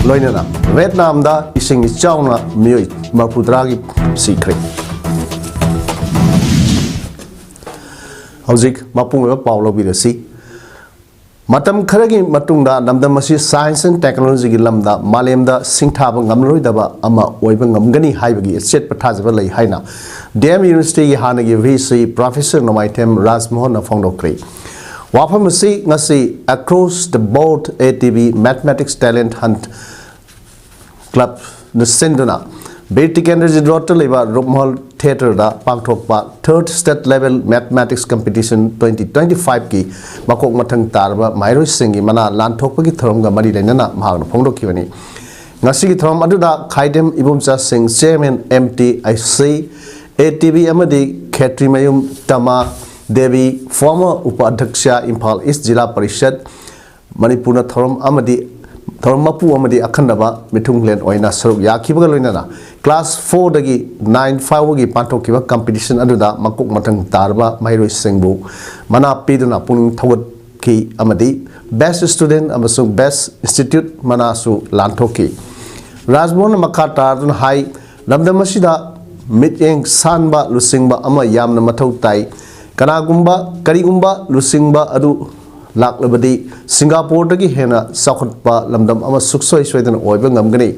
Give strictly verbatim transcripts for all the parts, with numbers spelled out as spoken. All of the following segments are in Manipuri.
ꯂꯣꯏꯅꯅ ꯚꯤꯌꯦꯠꯅꯥꯝꯗ ꯏꯁꯤꯡ ꯏꯆꯥꯎꯅ ꯃꯤꯑꯣꯏ ꯃꯔꯤꯐꯨꯇꯔꯥꯒꯤ ꯁꯤꯈ꯭ꯔꯦ꯫ ꯍꯧꯖꯤꯛ ꯃꯄꯨꯡ ꯑꯣꯏꯕ ꯄꯥꯎ ꯂꯧꯕꯤꯔꯁꯤ꯫ ꯃꯇꯝ ꯈꯔꯒꯤ ꯃꯇꯨꯡꯗ ꯂꯝꯗꯝ ꯑꯁꯤ science and technologyꯒꯤ ꯂꯝꯗ ꯃꯥꯂꯦꯝꯗ ꯁꯤꯡꯊꯥꯕ ꯉꯝꯂꯔꯣꯏꯗꯕ ꯑꯃ ꯑꯣꯏꯕ ꯉꯝꯒꯅꯤ ꯍꯥꯏꯕꯒꯤ ꯑꯆꯦꯠꯄ ꯊꯥꯖꯕ ꯂꯩ ꯍꯥꯏꯅ D M Universityꯒꯤ ꯍꯥꯟꯅꯒꯤ V C Professor ꯅꯣꯡꯃꯥꯏꯊꯦꯝ ꯔꯥꯖꯃꯣꯍꯟꯅ ꯐꯣꯡꯗꯣꯛꯈ꯭ꯔꯦ꯫ ꯋꯥꯐꯝ ꯑꯁꯤ ꯉꯁꯤ Across the Board A T B Mathematics Talent Hunt Clubꯅ ꯁꯤꯟꯗꯨꯅ ꯕꯤꯔ ꯇꯤꯀꯦꯟꯗ꯭ꯔꯖꯤꯠ ꯔꯣꯗꯇ ꯂꯩꯕ ꯔꯨꯞꯃꯍꯜ ꯊꯤꯌꯦꯇꯔꯗ ꯄꯥꯡꯊꯣꯛꯄ Third State Level Mathematics Competition twenty twenty-fiveꯀꯤ ꯃꯀꯣꯛ ꯃꯊꯪ ꯇꯥꯔꯕ ꯃꯍꯩꯔꯣꯏꯁꯤꯡꯒꯤ ꯃꯅꯥ ꯂꯥꯟꯊꯣꯛꯄꯒꯤ ꯊꯧꯔꯝꯒ ꯃꯔꯤ ꯂꯩꯅꯅ ꯃꯍꯥꯛꯅ ꯐꯣꯡꯗꯣꯛꯈꯤꯕꯅꯤ꯫ ꯉꯁꯤꯒꯤ ꯊꯧꯔꯝ ꯑꯗꯨꯗ ꯈꯥꯏꯗꯦꯝ ꯏꯕꯣꯝꯆꯥ ꯁꯤꯡ, Chairman M T I C, A T B ꯑꯃꯗꯤ ꯈꯦꯇ꯭ꯔꯤꯃꯌꯨꯝ ꯇꯃꯥ ꯗꯦꯕꯤ, former ꯎꯄꯥꯙ꯭ꯌꯛꯁ ꯏꯝꯐꯥꯜ ꯏꯁ ꯖꯤꯂꯥ ꯄꯔꯤꯁꯠ, ꯃꯅꯤꯄꯨꯔꯅ ꯊꯧꯔꯝ ꯑꯃꯗꯤ ꯊꯧꯔꯝ ꯃꯄꯨ ꯑꯃꯗꯤ ꯑꯈꯟꯅꯕ ꯃꯤꯊꯨꯡꯂꯦꯟ ꯑꯣꯏꯅ ꯁꯔꯨꯛ ꯌꯥꯈꯤꯕꯒ ꯂꯣꯏꯅꯅ class fourꯗꯒꯤ nine ꯐꯥꯎꯕꯒꯤ ꯄꯥꯡꯊꯣꯛꯈꯤꯕ competition ꯑꯗꯨꯗ ꯃꯀꯣꯛ ꯃꯊꯪ ꯇꯥꯔꯕ ꯃꯍꯩꯔꯣꯏꯁꯤꯡꯕꯨ ꯃꯅꯥ ꯄꯤꯗꯨꯅ ꯄꯨꯛꯅꯤꯡ ꯊꯧꯒꯠꯈꯤ ꯑꯃꯗꯤ Best Student ꯑꯃꯁꯨꯡ Best Institute ꯃꯅꯥꯁꯨ ꯂꯥꯟꯊꯣꯛꯈꯤ꯫ ꯔꯥꯖꯃꯣꯍꯟꯅ ꯃꯈꯥ ꯇꯥꯗꯨꯅ ꯍꯥꯏ, ꯂꯝꯗꯝ ꯑꯁꯤꯗ ꯃꯤꯠꯌꯦꯡ ꯁꯥꯟꯕ ꯂꯨꯆꯤꯡꯕ ꯑꯃ ꯌꯥꯝꯅ ꯃꯊꯧ ꯇꯥꯏ꯫ ꯀꯅꯥꯒꯨꯝꯕ ꯀꯔꯤꯒꯨꯝꯕ ꯂꯨꯆꯤꯡꯕ ꯑꯗꯨ ꯂꯥꯛꯂꯕꯗꯤ ꯁꯤꯡꯒꯥꯄꯨꯔꯗꯒꯤ ꯍꯦꯟꯅ ꯆꯥꯎꯈꯠꯄ ꯂꯝꯗꯝ ꯑꯃ ꯁꯨꯡꯁꯣꯏ ꯁꯣꯏꯗꯅ ꯑꯣꯏꯕ ꯉꯝꯒꯅꯤ꯫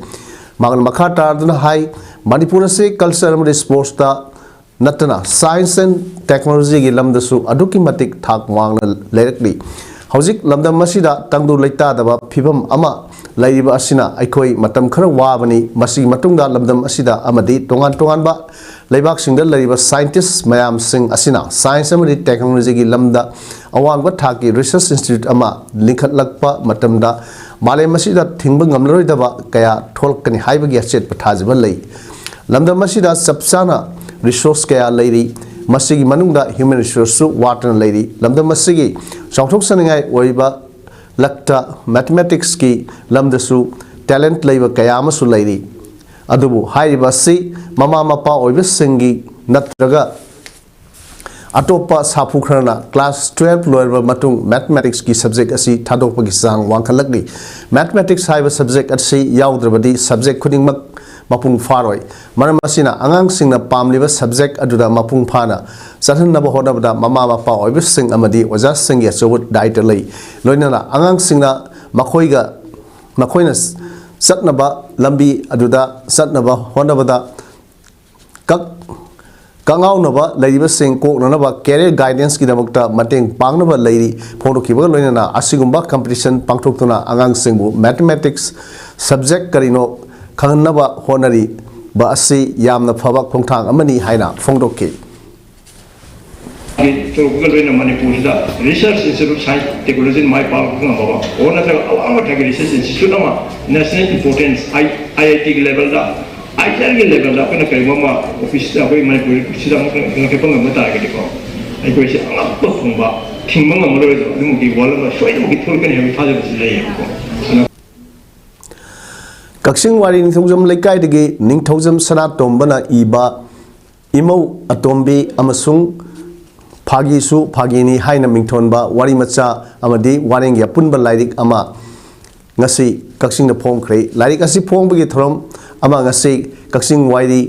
ꯃꯍꯥꯛꯅ ꯃꯈꯥ ꯇꯥꯗꯨꯅ ꯍꯥꯏ, ꯃꯅꯤꯄꯨꯔ ꯑꯁꯤ culture ꯑꯃꯗꯤ sportsꯇ ꯅꯠꯇꯅ science and technologyꯒꯤ ꯂꯝꯗꯁꯨ ꯑꯗꯨꯛꯀꯤ ꯃꯇꯤꯛ ꯊꯥꯛ ꯋꯥꯡꯅ ꯂꯩꯔꯛꯂꯤ꯫ ꯍꯧꯖꯤꯛ ꯂꯝꯗꯝ ꯑꯁꯤꯗ ꯇꯪꯗꯨ ꯂꯩꯇꯥꯗꯕ ꯐꯤꯕꯝ ꯑꯃ ꯂꯩꯔꯤꯕ ꯑꯁꯤꯅ ꯑꯩꯈꯣꯏ ꯃꯇꯝ ꯈꯔ ꯋꯥꯕꯅꯤ꯫ ꯃꯁꯤꯒꯤ ꯃꯇꯨꯡꯗ ꯂꯝꯗꯝ ꯑꯁꯤꯗ ꯑꯃꯗꯤ ꯇꯣꯉꯥꯟ ꯇꯣꯉꯥꯟꯕ ꯂꯩꯕꯥꯛꯁꯤꯡꯗ ꯂꯩꯔꯤꯕ scientist ꯃꯌꯥꯝꯁꯤꯡ ꯑꯁꯤꯅ science ꯑꯃꯗꯤ technologyꯒꯤ ꯂꯝꯗ ꯑꯋꯥꯡꯕ ꯊꯥꯛꯀꯤ research institute ꯑꯃ ꯂꯤꯡꯈꯠꯂꯛꯄ ꯃꯇꯝꯗ ꯃꯥꯂꯦꯝ ꯑꯁꯤꯗ ꯊꯤꯡꯕ ꯉꯝꯂꯔꯣꯏꯗꯕ ꯀꯌꯥ ꯊꯣꯛꯂꯛꯀꯅꯤ ꯍꯥꯏꯕꯒꯤ ꯑꯆꯦꯠꯄ ꯊꯥꯖꯕ ꯂꯩ꯫ ꯂꯝꯗꯝ ꯑꯁꯤꯗ ꯆꯞ ꯆꯥꯅ resource ꯀꯌꯥ ꯂꯩꯔꯤ꯫ ꯃꯁꯤꯒꯤ ꯃꯅꯨꯡꯗ human resourceꯁꯨ ꯋꯥꯠꯇꯅ ꯂꯩꯔꯤ꯫ ꯂꯝꯗꯝ ꯑꯁꯤꯒꯤ ꯆꯥꯎꯊꯣꯛꯆꯅꯤꯡꯉꯥꯏ ꯑꯣꯏꯕ ꯂꯛꯇ mathematicsꯀꯤ ꯂꯝꯗꯁꯨ talent ꯂꯩꯕ ꯀꯌꯥ ꯑꯃꯁꯨ ꯂꯩꯔꯤ꯫ ꯑꯗꯨꯕꯨ ꯍꯥꯏꯔꯤꯕ ꯑꯁꯤ ꯃꯃꯥ ꯃꯄꯥ ꯑꯣꯏꯕꯁꯤꯡꯒꯤ ꯅꯠꯇ꯭ꯔꯒ ꯑꯇꯣꯞꯄ ꯁꯥꯐꯨ ꯈꯔꯅ class twelve ꯂꯣꯏꯔꯕ ꯃꯇꯨꯡ mathematicsꯀꯤ subject ꯑꯁꯤ ꯊꯥꯗꯣꯛꯄꯒꯤ ꯆꯥꯡ ꯋꯥꯡꯈꯠꯂꯛꯂꯤ꯫ Mathematics ꯍꯥꯏꯕ subject ꯑꯁꯤ ꯌꯥꯎꯗ꯭ꯔꯕꯗꯤ subject ꯈꯨꯗꯤꯡꯃꯛ ꯃꯄꯨꯡ ꯐꯥꯔꯣꯏ꯫ ꯃꯔꯝ ꯑꯁꯤꯅ, ꯑꯉꯥꯡꯁꯤꯡꯅ ꯄꯥꯝꯂꯤꯕ subject ꯑꯗꯨꯗ ꯃꯄꯨꯡ ꯐꯥꯅ ꯆꯠꯍꯟꯅꯕ ꯍꯣꯠꯅꯕꯗ ꯃꯃꯥ ꯃꯄꯥ ꯑꯣꯏꯕꯁꯤꯡ ꯑꯃꯗꯤ ꯑꯣꯖꯥꯁꯤꯡꯒꯤ ꯑꯆꯧꯕ ꯗꯥꯏꯇ ꯂꯩ꯫ ꯂꯣꯏꯅꯅ ꯑꯉꯥꯡꯁꯤꯡꯅ ꯃꯈꯣꯏꯒ, ꯃꯈꯣꯏꯅ ꯆꯠꯅꯕ ꯂꯝꯕꯤ ꯑꯗꯨꯗ ꯆꯠꯅꯕ ꯍꯣꯠꯅꯕꯗ ꯀꯛ-, ꯀꯛꯉꯥꯎꯅꯕ ꯂꯩꯔꯤꯕꯁꯤꯡ ꯀꯣꯛꯅꯅꯕ career guidanceꯀꯤꯗꯃꯛꯇ ꯃꯇꯦꯡ ꯄꯥꯡꯅꯕ ꯂꯩꯔꯤ꯫ ꯐꯣꯡꯗꯣꯛꯈꯤꯕꯒ ꯂꯣꯏꯅꯅ ꯑꯁꯤꯒꯨꯝꯕ competition ꯄꯥꯡꯊꯣꯛꯇꯨꯅ ꯑꯉꯥꯡꯁꯤꯡꯕꯨ mathematics subject ꯀꯔꯤꯅꯣ ꯈꯪꯍꯟꯅꯕ ꯍꯣꯠꯅꯔꯤꯕ ꯑꯁꯤ ꯌꯥꯝꯅ ꯐꯕ ꯈꯣꯡꯊꯥꯡ ꯑꯃꯅꯤ ꯍꯥꯏꯅ ꯐꯣꯡꯗꯣꯛꯈꯤ꯫ ꯇꯧꯕꯒ ꯂꯣꯏꯅ ꯃꯅꯤꯄꯨꯔꯁꯤꯗ research institute, science, technology ꯃꯥꯏ ꯄꯥꯛꯄ ꯉꯝꯃꯕ, or ꯅꯠꯇ꯭ꯔꯒ ꯑꯋꯥꯡꯕ ꯊꯥꯛꯀꯤ research institute ꯑꯃ national importance, I-, IITꯒꯤ levelꯗ, IIRꯒꯤ levelꯗ ꯑꯩꯈꯣꯏꯅ ꯀꯔꯤꯒꯨꯝꯕ ꯑꯃ officeꯇ ꯑꯩꯈꯣꯏ ꯃꯅꯤꯄꯨꯔꯁꯤꯗ ꯑꯃ ꯂꯤꯡꯈꯠꯄ ꯉꯝꯕ ꯇꯥꯔꯒꯗꯤꯀꯣ, ꯑꯩꯈꯣꯏꯁꯦ ꯑꯉꯛꯄ ꯐꯪꯕ, ꯊꯤꯡꯕ ꯉꯝꯃꯔꯣꯏꯗꯕ ꯑꯗꯨꯃꯛꯀꯤ world ꯑꯃ ꯁꯣꯏꯗꯅꯃꯛꯀꯤ ꯊꯣꯛꯂꯛꯀꯅꯤ ꯍꯥꯏꯕꯒꯤ ꯊꯥꯖꯕꯁꯤ ꯂꯩꯌꯦꯕꯀꯣ꯫ ꯑꯗꯨꯅ ꯀꯛꯆꯤꯡ ꯋꯥꯏꯔꯤ ꯅꯤꯡꯊꯧꯖꯝ ꯂꯩꯀꯥꯏꯗꯒꯤ ꯅꯤꯡꯊꯧꯖꯝ ꯁꯅꯥꯇꯣꯝꯕꯅ ꯏꯕ ꯏꯃꯧ ꯑꯇꯣꯝꯕꯤ ꯑꯃꯁꯨꯡ ꯐꯥꯒꯤꯁꯨ ꯐꯥꯒꯤꯅꯤ ꯍꯥꯏꯅ ꯃꯤꯡꯊꯣꯟꯕ ꯋꯥꯔꯤ ꯃꯆꯥ ꯑꯃꯗꯤ ꯋꯥꯔꯦꯡꯒꯤ ꯑꯄꯨꯟꯕ ꯂꯥꯏꯔꯤꯛ ꯑꯃ ꯉꯁꯤ ꯀꯛꯆꯤꯡꯗ ꯐꯣꯡꯈ꯭ꯔꯦ꯫ ꯂꯥꯏꯔꯤꯛ ꯑꯁꯤ ꯐꯣꯡꯕꯒꯤ ꯊꯧꯔꯝ ꯑꯃ ꯉꯁꯤ ꯀꯛꯆꯤꯡ ꯋꯥꯏꯔꯤ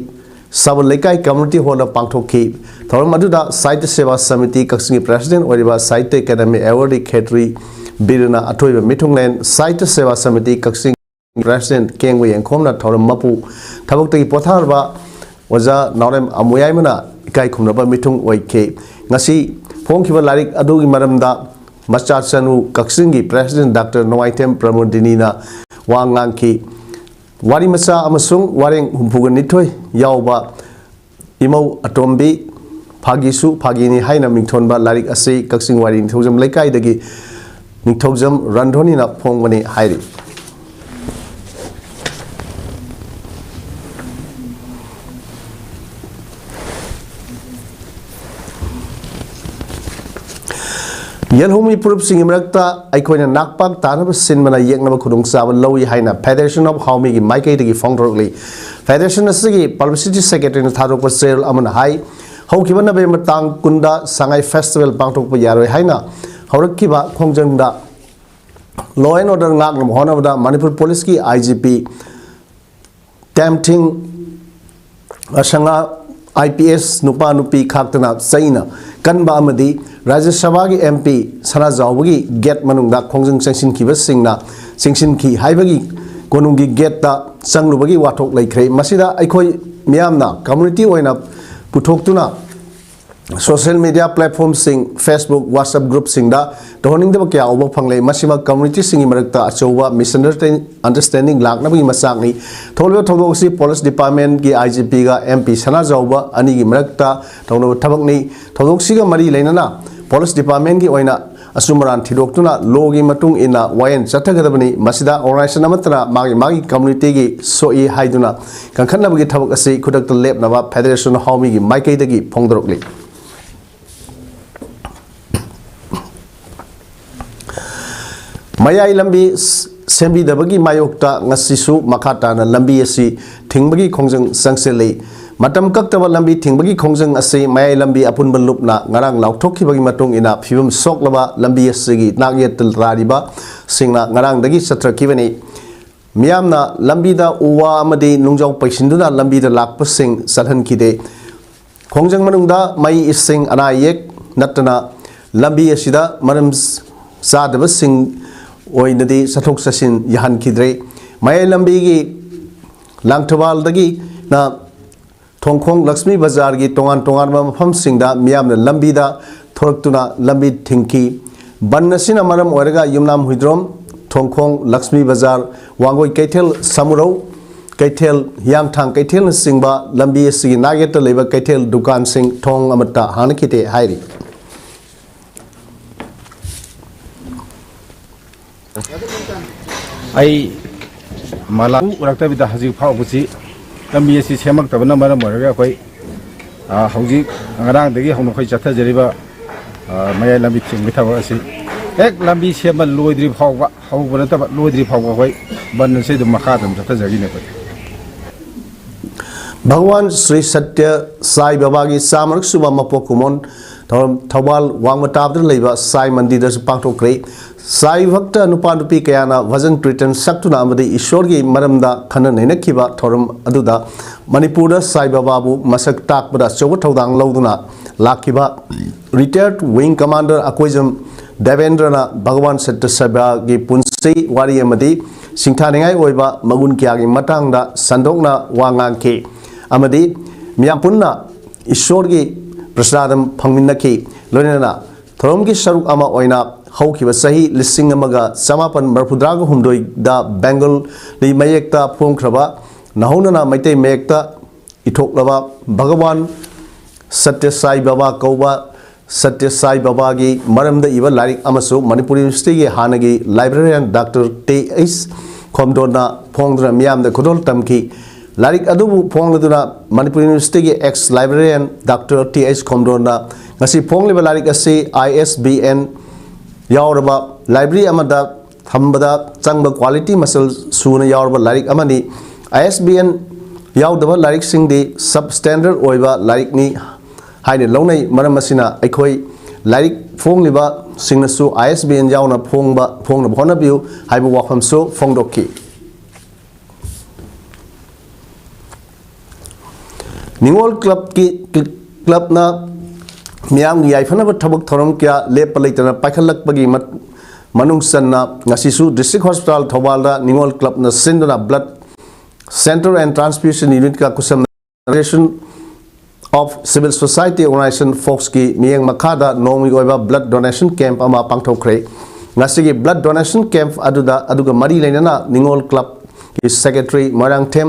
ꯁꯥꯕꯜ ꯂꯩꯀꯥꯏ community hallꯗ ꯄꯥꯡꯊꯣꯛꯈꯤ꯫ ꯊꯧꯔꯝ ꯑꯗꯨꯗ ꯁꯥꯍꯤꯇ꯭ꯌ ꯁꯦꯕꯥ ꯁꯃꯤꯇꯤ ꯀꯛꯆꯤꯡꯒꯤ president ꯑꯣꯏꯔꯤꯕ ꯁꯥꯍꯤꯇ꯭ꯌ ꯑꯦꯀꯥꯗꯦꯃꯤ awardee ꯈꯦꯇ꯭ꯔꯤ ꯕꯤꯔꯅ ꯑꯊꯣꯏꯕ ꯃꯤꯊꯨꯡꯂꯦꯟ, ꯁꯥꯍꯤꯇ꯭ꯌ ꯁꯦꯕꯥ ꯁꯃꯤꯇꯤ ꯀꯛꯆꯤꯡ president ꯀꯦꯡꯕ ꯌꯦꯡꯈꯣꯝꯅ ꯊꯧꯔꯝ ꯃꯄꯨ ꯊꯕꯛꯇꯒꯤ ꯄꯣꯊꯥꯔꯕ ꯑꯣꯖꯥ ꯅꯥꯎꯔꯦꯝ ꯑꯃꯨꯌꯥꯏꯃꯅ ꯏꯀꯥꯏ ꯈꯨꯝꯅꯕ ꯃꯤꯊꯨꯡ ꯑꯣꯏꯈꯤ꯫ ꯉꯁꯤ ꯐꯣꯡꯈꯤꯕ ꯂꯥꯏꯔꯤꯛ ꯑꯗꯨꯒꯤ ꯃꯔꯝꯗ ꯃꯆꯥ ꯆꯅꯨ ꯀꯛꯆꯤꯡꯒꯤ president Doctor ꯅꯣꯡꯃꯥꯏꯊꯦꯝ ꯄ꯭ꯔꯃꯣꯗꯤꯅꯤꯅ ꯋꯥ ꯉꯥꯡꯈꯤ꯫ ꯋꯥꯔꯤ ꯃꯆꯥ ꯑꯃꯁꯨꯡ ꯋꯥꯔꯦꯡ ꯍꯨꯝꯐꯨꯒ ꯅꯤꯊꯣꯏ ꯌꯥꯎꯕ ꯏꯃꯧ ꯑꯇꯣꯝꯕꯤ ꯐꯥꯒꯤꯁꯨ ꯐꯥꯒꯤꯅꯤ ꯍꯥꯏꯅ ꯃꯤꯡꯊꯣꯟꯕ ꯂꯥꯏꯔꯤꯛ ꯑꯁꯤ ꯀꯛꯆꯤꯡ ꯋꯥꯏꯔꯤ ꯅꯤꯡꯊꯧꯖꯝ ꯂꯩꯀꯥꯏꯗꯒꯤ ꯅꯤꯡꯊꯧꯖꯝ ꯔꯟꯙꯣꯅꯤꯅ ꯐꯣꯡꯕꯅꯤ ꯍꯥꯏꯔꯤ꯫ ꯌꯦꯜꯍꯧꯃꯤ ꯐꯨꯔꯨꯞꯁꯤꯡꯒꯤ ꯃꯔꯛꯇ ꯑꯩꯈꯣꯏꯅ ꯅꯥꯛꯄꯥꯛ ꯇꯥꯅꯕ ꯁꯤꯟꯕꯅ ꯌꯦꯛꯅꯕ ꯈꯨꯗꯣꯡꯆꯥꯕ ꯂꯧꯏ ꯍꯥꯏꯅ Federation of ꯍꯥꯎꯃꯤꯒꯤ ꯃꯥꯏꯀꯩꯗꯒꯤ ꯐꯣꯡꯗꯣꯔꯛꯂꯤ꯫ Federation ꯑꯁꯤꯒꯤ publicity secretaryꯅ ꯊꯥꯗꯣꯛꯄ ꯆꯦꯔꯣꯜ ꯑꯃꯅ ꯍꯥꯏ, ꯍꯧꯈꯤꯕ ꯅꯕꯦꯝꯕꯔ ꯇꯥꯡ ꯀꯨꯟꯗ ꯁꯉꯥꯏ ꯐꯦꯁꯇꯤꯚꯦꯜ ꯄꯥꯡꯊꯣꯛꯄ ꯌꯥꯔꯣꯏ ꯍꯥꯏꯅ ꯍꯧꯔꯛꯈꯤꯕ ꯈꯣꯡꯖꯪꯗ law and order ꯉꯥꯛꯅꯕ ꯍꯣꯠꯅꯕꯗ ꯃꯅꯤꯄꯨꯔ ꯄꯨꯂꯤꯁꯀꯤ ꯑꯥꯏ G P ꯇꯦꯝꯊꯤꯡ ꯑꯁꯉꯥ I P S ꯅꯨꯄꯥ ꯅꯨꯄꯤ ꯈꯥꯛꯇꯅ ꯆꯩꯅ ꯀꯟꯕ ꯑꯃꯗꯤ ꯔꯥꯖ꯭ꯌ ꯁꯚꯥꯒꯤ ꯑꯦꯝ ꯄꯤ ꯁꯅꯥꯖꯥꯎꯕꯒꯤ ꯒꯦꯠ ꯃꯅꯨꯡꯗ ꯈꯣꯡꯖꯪ ꯆꯪꯁꯤꯟꯈꯤꯕꯁꯤꯡꯅ ꯆꯪꯁꯤꯟꯈꯤ ꯍꯥꯏꯕꯒꯤ ꯀꯣꯅꯨꯡꯒꯤ ꯒꯦꯠꯇ ꯆꯪꯂꯨꯕꯒꯤ ꯋꯥꯊꯣꯛ ꯂꯩꯈ꯭ꯔꯦ꯫ ꯃꯁꯤꯗ ꯑꯩꯈꯣꯏ ꯃꯤꯌꯥꯝꯅ ꯀꯝꯃꯨꯅꯤꯇꯤ ꯑꯣꯏꯅ ꯄꯨꯊꯣꯛꯇꯨꯅ social media platformꯁꯤꯡ, Facebook, WhatsApp groupꯁꯤꯡꯗ ꯇꯧꯍꯟꯅꯤꯡꯗꯕ ꯀꯌꯥ ꯎꯕ ꯐꯪꯂꯦ꯫ ꯃꯁꯤꯃꯛ ꯀꯝꯃꯨꯅꯤꯇꯤꯁꯤꯡꯒꯤ ꯃꯔꯛꯇ ꯑꯆꯧꯕ misunderstanding ꯂꯥꯛꯅꯕꯒꯤ ꯃꯆꯥꯛꯅꯤ꯫ ꯊꯣꯛꯂꯤꯕ ꯊꯧꯗꯣꯛ ꯑꯁꯤ ꯄꯨꯂꯤꯁ ꯗꯤꯄꯥꯔꯠꯃꯦꯟꯒꯤ ꯑꯥꯏ ꯖꯤ ꯄꯤꯒ ꯑꯦꯝ ꯄꯤ ꯁꯅꯥꯖꯥꯎꯕ ꯑꯅꯤꯒꯤ ꯃꯔꯛꯇ ꯇꯧꯅꯕ ꯊꯕꯛꯅꯤ꯫ ꯊꯧꯗꯣꯛꯁꯤꯒ ꯃꯔꯤ ꯂꯩꯅꯅ ꯄꯨꯂꯤꯁ ꯗꯤꯄꯥꯔꯠꯃꯦꯟꯒꯤ ꯑꯣꯏꯅ ꯑꯆꯨꯝ ꯑꯔꯥꯟ ꯊꯤꯗꯣꯛꯇꯨꯅ lawꯒꯤ ꯃꯇꯨꯡ ꯏꯟꯅ ꯋꯥꯌꯦꯜ ꯆꯠꯊꯒꯗꯕꯅꯤ꯫ ꯃꯁꯤꯗ organization ꯑꯃꯠꯇꯅ ꯃꯥꯒꯤ ꯃꯥꯒꯤ ꯀꯝꯃꯨꯅꯤꯇꯤꯒꯤ ꯁꯣꯛꯏ ꯍꯥꯏꯗꯨꯅ ꯀꯟꯈꯠꯅꯕꯒꯤ ꯊꯕꯛ ꯑꯁꯤ ꯈꯨꯗꯛꯇ ꯂꯦꯞꯅꯕ Federation of Howmiꯒꯤ ꯃꯥꯏꯀꯩꯗꯒꯤ ꯐꯣꯡꯗꯣꯔꯛꯂꯤ꯫ ꯃꯌꯥꯏ ꯂꯝꯕꯤ ꯁꯦꯝꯕꯤꯗꯕꯒꯤ ꯃꯥꯌꯣꯛꯇ ꯉꯁꯤꯁꯨ ꯃꯈꯥ ꯇꯥꯅ ꯂꯝꯕꯤ ꯑꯁꯤ ꯊꯤꯡꯕꯒꯤ ꯈꯣꯡꯖꯪ ꯆꯪꯁꯤꯜꯂꯤ꯫ ꯃꯇꯝ ꯀꯛꯇꯕ ꯂꯝꯕꯤ ꯊꯤꯡꯕꯒꯤ ꯈꯣꯡꯖꯪ ꯑꯁꯤ ꯃꯌꯥꯏ ꯂꯝꯕꯤ ꯑꯄꯨꯟꯕ ꯂꯨꯞꯅ ꯉꯔꯥꯡ ꯂꯥꯎꯊꯣꯛꯈꯤꯕꯒꯤ ꯃꯇꯨꯡ ꯏꯟꯅ ꯐꯤꯕꯝ ꯁꯣꯛꯂꯕ ꯂꯝꯕꯤ ꯑꯁꯤꯒꯤ ꯅꯥꯛꯌꯦꯠꯇ ꯇꯥꯔꯤꯕꯁꯤꯡꯅ ꯉꯔꯥꯡꯗꯒꯤ ꯆꯠꯊꯔꯛꯈꯤꯕꯅꯤ꯫ ꯃꯤꯌꯥꯝꯅ ꯂꯝꯕꯤꯗ ꯎ ꯋꯥ ꯑꯃꯗꯤ ꯅꯨꯡꯖꯥꯎ ꯄꯩꯁꯤꯟꯗꯨꯅ ꯂꯝꯕꯤꯗ ꯂꯥꯛꯄꯁꯤꯡ ꯆꯠꯍꯟꯈꯤꯗꯦ꯫ ꯈꯣꯡꯖꯪ ꯃꯅꯨꯡꯗ ꯃꯩ, ꯏꯁꯤꯡ, ꯑꯅꯥ ꯑꯌꯦꯛ ꯅꯠꯇꯅ ꯂꯝꯕꯤ ꯑꯁꯤꯗ ꯃꯔꯝ ꯆꯥꯗꯕꯁꯤꯡ ꯑꯣꯏꯅꯗꯤ ꯆꯠꯊꯣꯛ ꯆꯠꯁꯤꯟ ꯌꯥꯍꯟꯈꯤꯗ꯭ꯔꯦ꯫ ꯃꯌꯥꯏ ꯂꯝꯕꯤꯒꯤ ꯂꯥꯡꯊꯕꯥꯜꯗꯒꯤꯅ ꯊꯣꯡꯈꯣꯡ ꯂꯛꯁꯃꯤ ꯕꯖꯥꯔꯒꯤ ꯇꯣꯉꯥꯟ ꯇꯣꯉꯥꯟꯕ ꯃꯐꯝꯁꯤꯡꯗ ꯃꯤꯌꯥꯝꯅ ꯂꯝꯕꯤꯗ ꯊꯣꯔꯛꯇꯨꯅ ꯂꯝꯕꯤ ꯊꯤꯡꯈꯤ꯫ ꯕꯟ ꯑꯁꯤꯅ ꯃꯔꯝ ꯑꯣꯏꯔꯒ ꯌꯨꯝꯅꯥꯝ ꯍꯨꯏꯗ꯭ꯔꯣꯝ, ꯊꯣꯡꯈꯣꯡ ꯂꯛꯁꯃꯤ ꯕꯖꯥꯔ, ꯋꯥꯡꯒꯣꯏ ꯀꯩꯊꯦꯜ, ꯁꯃꯨꯔꯧ ꯀꯩꯊꯦꯜ, ꯍꯤꯌꯥꯡꯊꯥꯡ ꯀꯩꯊꯦꯜꯅꯆꯤꯡꯕ ꯂꯝꯕꯤ ꯑꯁꯤꯒꯤ ꯅꯥꯛꯌꯦꯠꯇ ꯂꯩꯕ ꯀꯩꯊꯦꯜ ꯗꯨꯀꯥꯟꯁꯤꯡ ꯊꯣꯡ ꯑꯃꯠꯇ ꯍꯥꯡꯅꯈꯤꯗꯦ ꯍꯥꯏꯔꯤ꯫ ꯑꯩ ꯃꯂꯥ ꯎꯔꯛꯇꯕꯤꯗ ꯍꯧꯖꯤꯛ ꯐꯥꯎꯕꯁꯤ ꯂꯝꯕꯤ ꯑꯁꯤ ꯁꯦꯝꯃꯛꯇꯕꯅ ꯃꯔꯝ ꯑꯣꯏꯔꯒ ꯑꯩꯈꯣꯏ, ꯑ, ꯍꯧꯖꯤꯛ ꯉꯔꯥꯡꯗꯒꯤ ꯍꯧꯅ ꯑꯩꯈꯣꯏ ꯆꯠꯊꯖꯔꯤꯕ, ꯑ, ꯃꯌꯥꯏ ꯂꯝꯕꯤ ꯊꯤꯡꯕꯒꯤ ꯊꯕꯛ ꯑꯁꯤ ꯍꯦꯛ ꯂꯝꯕꯤ ꯁꯦꯝꯕ ꯂꯣꯏꯗ꯭ꯔꯤ ꯐꯥꯎꯕ, ꯍꯧꯕ ꯅꯠꯇꯕ ꯂꯣꯏꯗ꯭ꯔꯤ ꯐꯥꯎꯕ ꯑꯩꯈꯣꯏ ꯕꯟ ꯑꯁꯤ ꯑꯗꯨꯝ ꯃꯈꯥ ꯑꯗꯨꯝ ꯆꯠꯊꯖꯈꯤꯅꯤ ꯑꯩꯈꯣꯏ꯫ ꯚꯒꯋꯥꯟ ꯁ꯭ꯔꯤ ꯁꯇ꯭ꯌ ꯁꯥꯏ ꯕꯕꯥꯒꯤ ꯆꯥꯝꯃꯔꯛ ꯁꯨꯕ ꯃꯄꯣꯛ ꯀꯨꯝꯑꯣꯟ ꯊꯧꯔꯝ ꯊꯧꯕꯥꯜ ꯋꯥꯡꯃ ꯇꯥꯕꯗ ꯂꯩꯕ ꯁꯥꯏ ꯃꯟꯗꯤꯔꯗꯁꯨ ꯄꯥꯡꯊꯣꯛꯈ꯭ꯔꯦ꯫ ꯁꯥꯏ ꯚꯛꯇ ꯅꯨꯄꯥ ꯅꯨꯄꯤ ꯀꯌꯥꯅ ꯚꯖꯟ ꯀ꯭ꯔꯤꯇꯟ ꯁꯛꯇꯨꯅ ꯑꯃꯗꯤ ꯏꯁꯣꯔꯒꯤ ꯃꯔꯝꯗ ꯈꯟꯅ ꯅꯩꯅꯈꯤꯕ ꯊꯧꯔꯝ ꯑꯗꯨꯗ ꯃꯅꯤꯄꯨꯔꯗ ꯁꯥꯏ ꯕꯕꯥꯕꯨ ꯃꯁꯛ ꯇꯥꯛꯄꯗ ꯑꯆꯧꯕ ꯊꯧꯗꯥꯡ ꯂꯧꯗꯨꯅ ꯂꯥꯛꯈꯤꯕ retired wing commander ꯑꯀꯣꯏꯖꯝ ꯗꯦꯕꯦꯟꯗ꯭ꯔꯅ ꯚꯒꯋꯥꯟ ꯁꯇ꯭ꯌ ꯁꯥꯏ ꯕꯕꯥꯒꯤ ꯄꯨꯟꯁꯤ ꯋꯥꯔꯤ ꯑꯃꯗꯤ ꯁꯤꯡꯊꯥꯅꯤꯡꯉꯥꯏ ꯑꯣꯏꯕ ꯃꯒꯨꯟ ꯀꯌꯥꯒꯤ ꯃꯇꯥꯡꯗ ꯁꯟꯗꯣꯛꯅ ꯋꯥ ꯉꯥꯡꯈꯤ ꯑꯃꯗꯤ ꯃꯤꯌꯥꯝ ꯄꯨꯟꯅ ꯏꯁꯣꯔꯒꯤ ꯄ꯭ꯔꯁꯥꯗꯝ ꯐꯪꯃꯤꯟꯅꯈꯤ꯫ ꯂꯣꯏꯅꯅ ꯊꯧꯔꯝꯒꯤ ꯁꯔꯨꯛ ꯑꯃ ꯑꯣꯏꯅ ꯍꯧꯈꯤꯕ ꯆꯍꯤ ꯂꯤꯁꯤꯡ ꯑꯃꯒ ꯆꯃꯥꯄꯟ ꯃꯔꯤꯐꯨꯇꯔꯥꯒ ꯍꯨꯝꯗꯣꯏꯗ ꯕꯦꯡꯒꯣꯂꯤ ꯃꯌꯦꯛꯇ ꯐꯣꯡꯈ꯭ꯔꯕ ꯅꯧꯍꯧꯅꯅ ꯃꯩꯇꯩ ꯃꯌꯦꯛꯇ ꯏꯊꯣꯛꯂꯕ ꯚꯒꯋꯥꯟ ꯁꯇ꯭ꯌ ꯁꯥꯏ ꯕꯕꯥ ꯀꯧꯕ ꯁꯇ꯭ꯌ ꯁꯥꯏ ꯕꯕꯥꯒꯤ ꯃꯔꯝꯗ ꯏꯕ ꯂꯥꯏꯔꯤꯛ ꯑꯃꯁꯨ ꯃꯅꯤꯄꯨꯔ ꯌꯨꯅꯤꯚꯔꯁꯤꯇꯤꯒꯤ ꯍꯥꯟꯅꯒꯤ librarian Doctor T H ꯈꯣꯝꯗꯣꯟꯅ ꯐꯣꯡꯗꯨꯅ ꯃꯤꯌꯥꯝꯗ ꯈꯨꯗꯣꯜ ꯇꯝꯈꯤ꯫ ꯂꯥꯏꯔꯤꯛ ꯑꯗꯨꯕꯨ ꯐꯣꯡꯂꯗꯨꯅ ꯃꯅꯤꯄꯨꯔ ꯌꯨꯅꯤꯚꯔꯁꯤꯇꯤꯒꯤ ex librarian Doctor T H ꯈꯣꯝꯗꯣꯟꯅ ꯉꯁꯤ ꯐꯣꯡꯂꯤꯕ ꯂꯥꯏꯔꯤꯛ ꯑꯁꯤ I S B N ꯌꯥꯎꯔꯕ library ꯑꯃꯗ ꯊꯝꯕꯗ ꯆꯪꯕ quality ꯃꯆꯜ ꯁꯨꯅ ꯌꯥꯎꯔꯕ ꯂꯥꯏꯔꯤꯛ ꯑꯃꯅꯤ꯫ I S B N ꯌꯥꯎꯗꯕ ꯂꯥꯏꯔꯤꯛꯁꯤꯡꯗꯤ substandard ꯑꯣꯏꯕ ꯂꯥꯏꯔꯤꯛꯅꯤ ꯍꯥꯏꯅ ꯂꯧꯅꯩ꯫ ꯃꯔꯝ ꯑꯁꯤꯅ ꯑꯩꯈꯣꯏ ꯂꯥꯏꯔꯤꯛ ꯐꯣꯡꯂꯤꯕꯁꯤꯡꯅꯁꯨ I S B N ꯌꯥꯎꯅ ꯐꯣꯡꯕ, ꯐꯣꯡꯅꯕ ꯍꯣꯠꯅꯕꯤꯌꯨ ꯍꯥꯏꯕ ꯋꯥꯐꯝꯁꯨ ꯐꯣꯡꯗꯣꯛꯈꯤ꯫ ꯅꯤꯉꯣꯜ ꯀ꯭ꯂꯕꯀꯤ, ꯀ꯭ꯂꯕꯅ ꯃꯤꯌꯥꯝꯒꯤ ꯌꯥꯏꯐꯅꯕ ꯊꯕꯛ ꯊꯧꯔꯝ ꯀꯌꯥ ꯂꯦꯞꯄ ꯂꯩꯇꯅ ꯄꯥꯏꯈꯠꯂꯛꯄꯒꯤ ꯃꯠ-, ꯃꯅꯨꯡ ꯆꯟꯅ ꯉꯁꯤꯁꯨ District Hospital ꯊꯧꯕꯥꯜꯗ ꯅꯤꯉꯣꯜ ꯀ꯭ꯂꯕꯅ ꯁꯤꯟꯗꯨꯅ blood center and transfusion unitꯀ ꯈꯨꯠꯁꯝꯅ Federation of Civil Society Organization ꯐꯣꯛꯁꯀꯤ ꯃꯤꯠꯌꯦꯡ ꯃꯈꯥꯗ ꯅꯣꯡꯃꯒꯤ ꯑꯣꯏꯕ blood donation camp ꯑꯃ ꯄꯥꯡꯊꯣꯛꯈ꯭ꯔꯦ꯫ ꯉꯁꯤꯒꯤ blood donation camp ꯑꯗꯨꯗ, ꯑꯗꯨꯒ ꯃꯔꯤ ꯂꯩꯅꯅ ꯅꯤꯉꯣꯜ ꯀ꯭ꯂꯕꯀꯤ secretary ꯃꯣꯏꯔꯥꯡꯊꯦꯝ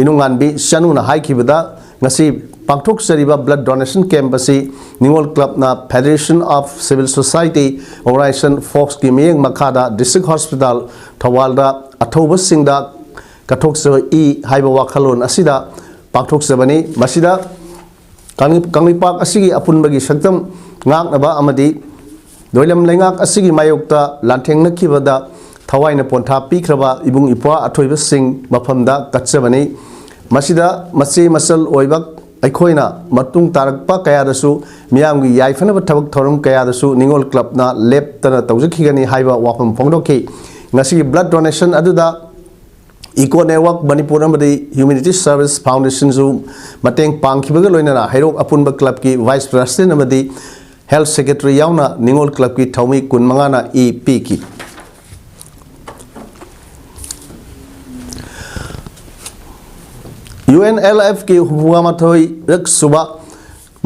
ꯏꯅꯨꯡꯉꯥꯟꯕꯤ ꯆꯅꯨꯅ ꯍꯥꯏꯈꯤꯕꯗ, ꯉꯁꯤ ꯄꯥꯡꯊꯣꯛꯆꯔꯤꯕ blood donation camp ꯑꯁꯤ ꯅꯤꯉꯣꯜ ꯀ꯭ꯂꯕꯅ Federation of Civil Society Organization ꯐꯣꯛꯁꯀꯤ ꯃꯤꯠꯌꯦꯡ ꯃꯈꯥꯗ District Hospital ꯊꯧꯕꯥꯜꯗ ꯑꯊꯧꯕꯁꯤꯡꯗ ꯀꯠꯊꯣꯛꯆꯕ ꯏ ꯍꯥꯏꯕ ꯋꯥꯈꯜꯂꯣꯟ ꯑꯁꯤꯗ ꯄꯥꯡꯊꯣꯛꯆꯕꯅꯤ꯫ ꯃꯁꯤꯗ ꯀꯪꯂꯩ-, ꯀꯪꯂꯩꯄꯥꯛ ꯑꯁꯤꯒꯤ ꯑꯄꯨꯟꯕꯒꯤ ꯁꯛꯇꯝ ꯉꯥꯛꯅꯕ ꯑꯃꯗꯤ ꯂꯣꯏꯂꯝ ꯂꯩꯉꯥꯛ ꯑꯁꯤꯒꯤ ꯃꯥꯌꯣꯛꯇ ꯂꯥꯟꯊꯦꯡꯅꯈꯤꯕꯗ ꯊꯋꯥꯏꯅ ꯄꯣꯟꯊꯥ ꯄꯤꯈ꯭ꯔꯕ ꯏꯕꯨꯡ ꯏꯄ꯭ꯋꯥ ꯑꯊꯣꯏꯕꯁꯤꯡ ꯃꯐꯝꯗ ꯀꯠꯆꯕꯅꯤ꯫ ꯃꯁꯤꯗ ꯃꯆꯦ ꯃꯆꯜ ꯑꯣꯏꯕ ꯑꯩꯈꯣꯏꯅ ꯃꯇꯨꯡ ꯇꯥꯔꯛꯄ ꯀꯌꯥꯗꯁꯨ ꯃꯤꯌꯥꯝꯒꯤ ꯌꯥꯏꯐꯅꯕ ꯊꯕꯛ ꯊꯧꯔꯝ ꯀꯌꯥꯗꯁꯨ ꯅꯤꯉꯣꯜ ꯀ꯭ꯂꯕꯅ ꯂꯦꯞꯇꯅ ꯇꯧꯖꯈꯤꯒꯅꯤ ꯍꯥꯏꯕ ꯋꯥꯐꯝ ꯐꯣꯡꯗꯣꯛꯈꯤ꯫ ꯉꯁꯤꯒꯤ blood donation ꯑꯗꯨꯗ Eco Network ꯃꯅꯤꯄꯨꯔ ꯑꯃꯗꯤ Humanity Service Foundationꯁꯨ ꯃꯇꯦꯡ ꯄꯥꯡꯈꯤꯕꯒ ꯂꯣꯏꯅꯅ ꯍꯩꯔꯣꯛ ꯑꯄꯨꯟꯕ ꯀ꯭ꯂꯕꯀꯤ vice president ꯑꯃꯗꯤ health secretary ꯌꯥꯎꯅ ꯅꯤꯉꯣꯜ ꯀ꯭ꯂꯕꯀꯤ ꯊꯧꯃꯤ ꯀꯨꯟꯃꯉꯥꯅ ꯏ ꯄꯤꯈꯤ꯫ UNLFꯀꯤ ꯍꯨꯝꯐꯨꯃꯥꯊꯣꯏꯔꯛ ꯁꯨꯕ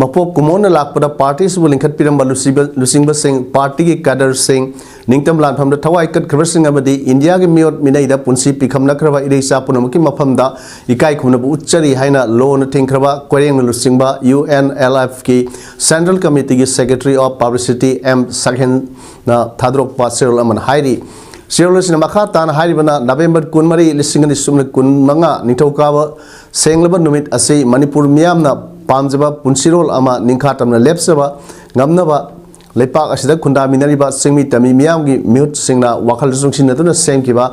ꯃꯄꯣꯛ ꯀꯨꯝꯑꯣꯟꯅ ꯂꯥꯛꯄꯗ partyꯁꯤꯕꯨ ꯂꯤꯡꯈꯠꯄꯤꯔꯝꯕ ꯂꯨꯆꯤꯕ-, ꯂꯨꯆꯤꯡꯕꯁꯤꯡ, partyꯒꯤ cadreꯁꯤꯡ, ꯅꯤꯡꯇꯝ ꯂꯥꯟꯐꯝꯗ ꯊꯋꯥꯏ ꯀꯠꯈ꯭ꯔꯕꯁꯤꯡ ꯑꯃꯗꯤ ꯏꯟꯗꯤꯌꯥꯒꯤ ꯃꯤꯑꯣꯠ ꯃꯤꯅꯩꯗ ꯄꯨꯟꯁꯤ ꯄꯤꯈꯝꯅꯈ꯭ꯔꯕ ꯏꯔꯩꯆꯥ ꯄꯨꯝꯅꯃꯛꯀꯤ ꯃꯐꯝꯗ ꯏꯀꯥꯏ ꯈꯨꯝꯅꯕ ꯎꯠꯆꯔꯤ ꯍꯥꯏꯅ ꯂꯣꯅ ꯊꯤꯡꯈ꯭ꯔꯕ ꯀꯣꯏꯔꯦꯡꯅ ꯂꯨꯆꯤꯡꯕ UNLFꯀꯤ Central Committeeꯒꯤ Secretary of Publicity M ꯁꯛꯍꯦꯟꯅ ꯊꯥꯗꯣꯔꯛꯄ ꯆꯦꯔꯣꯜ ꯑꯃꯅ ꯍꯥꯏꯔꯤ꯫ ꯆꯦꯔꯣꯜ ꯑꯁꯤꯅ ꯃꯈꯥ ꯇꯥꯅ ꯍꯥꯏꯔꯤꯕꯅ, ꯅꯕꯦꯝꯕꯔ ꯀꯨꯟꯃꯔꯤ, ꯂꯤꯁꯤꯡ ꯑꯅꯤ ꯁꯨꯞꯅ ꯀꯨꯟꯃꯉꯥ, ꯅꯤꯡꯊꯧꯀꯥꯕ ꯁꯦꯡꯂꯕ ꯅꯨꯃꯤꯠ ꯑꯁꯤ ꯃꯅꯤꯄꯨꯔ ꯃꯤꯌꯥꯝꯅ ꯄꯥꯝꯖꯕ ꯄꯨꯟꯁꯤꯔꯣꯜ ꯑꯃ ꯅꯤꯡꯈꯥ ꯇꯝꯅ ꯂꯦꯞꯆꯕ ꯉꯝꯅꯕ ꯂꯩꯄꯥꯛ ꯑꯁꯤꯗ ꯈꯨꯟꯗꯥꯃꯤꯟꯅꯔꯤꯕ ꯆꯤꯡꯃꯤ ꯇꯝꯃꯤ ꯃꯤꯌꯥꯝꯒꯤ ꯃꯤꯍꯨꯠꯁꯤꯡꯅ ꯋꯥꯈꯜ ꯆꯨꯡꯁꯤꯟꯅꯗꯨꯅ ꯁꯦꯝꯈꯤꯕ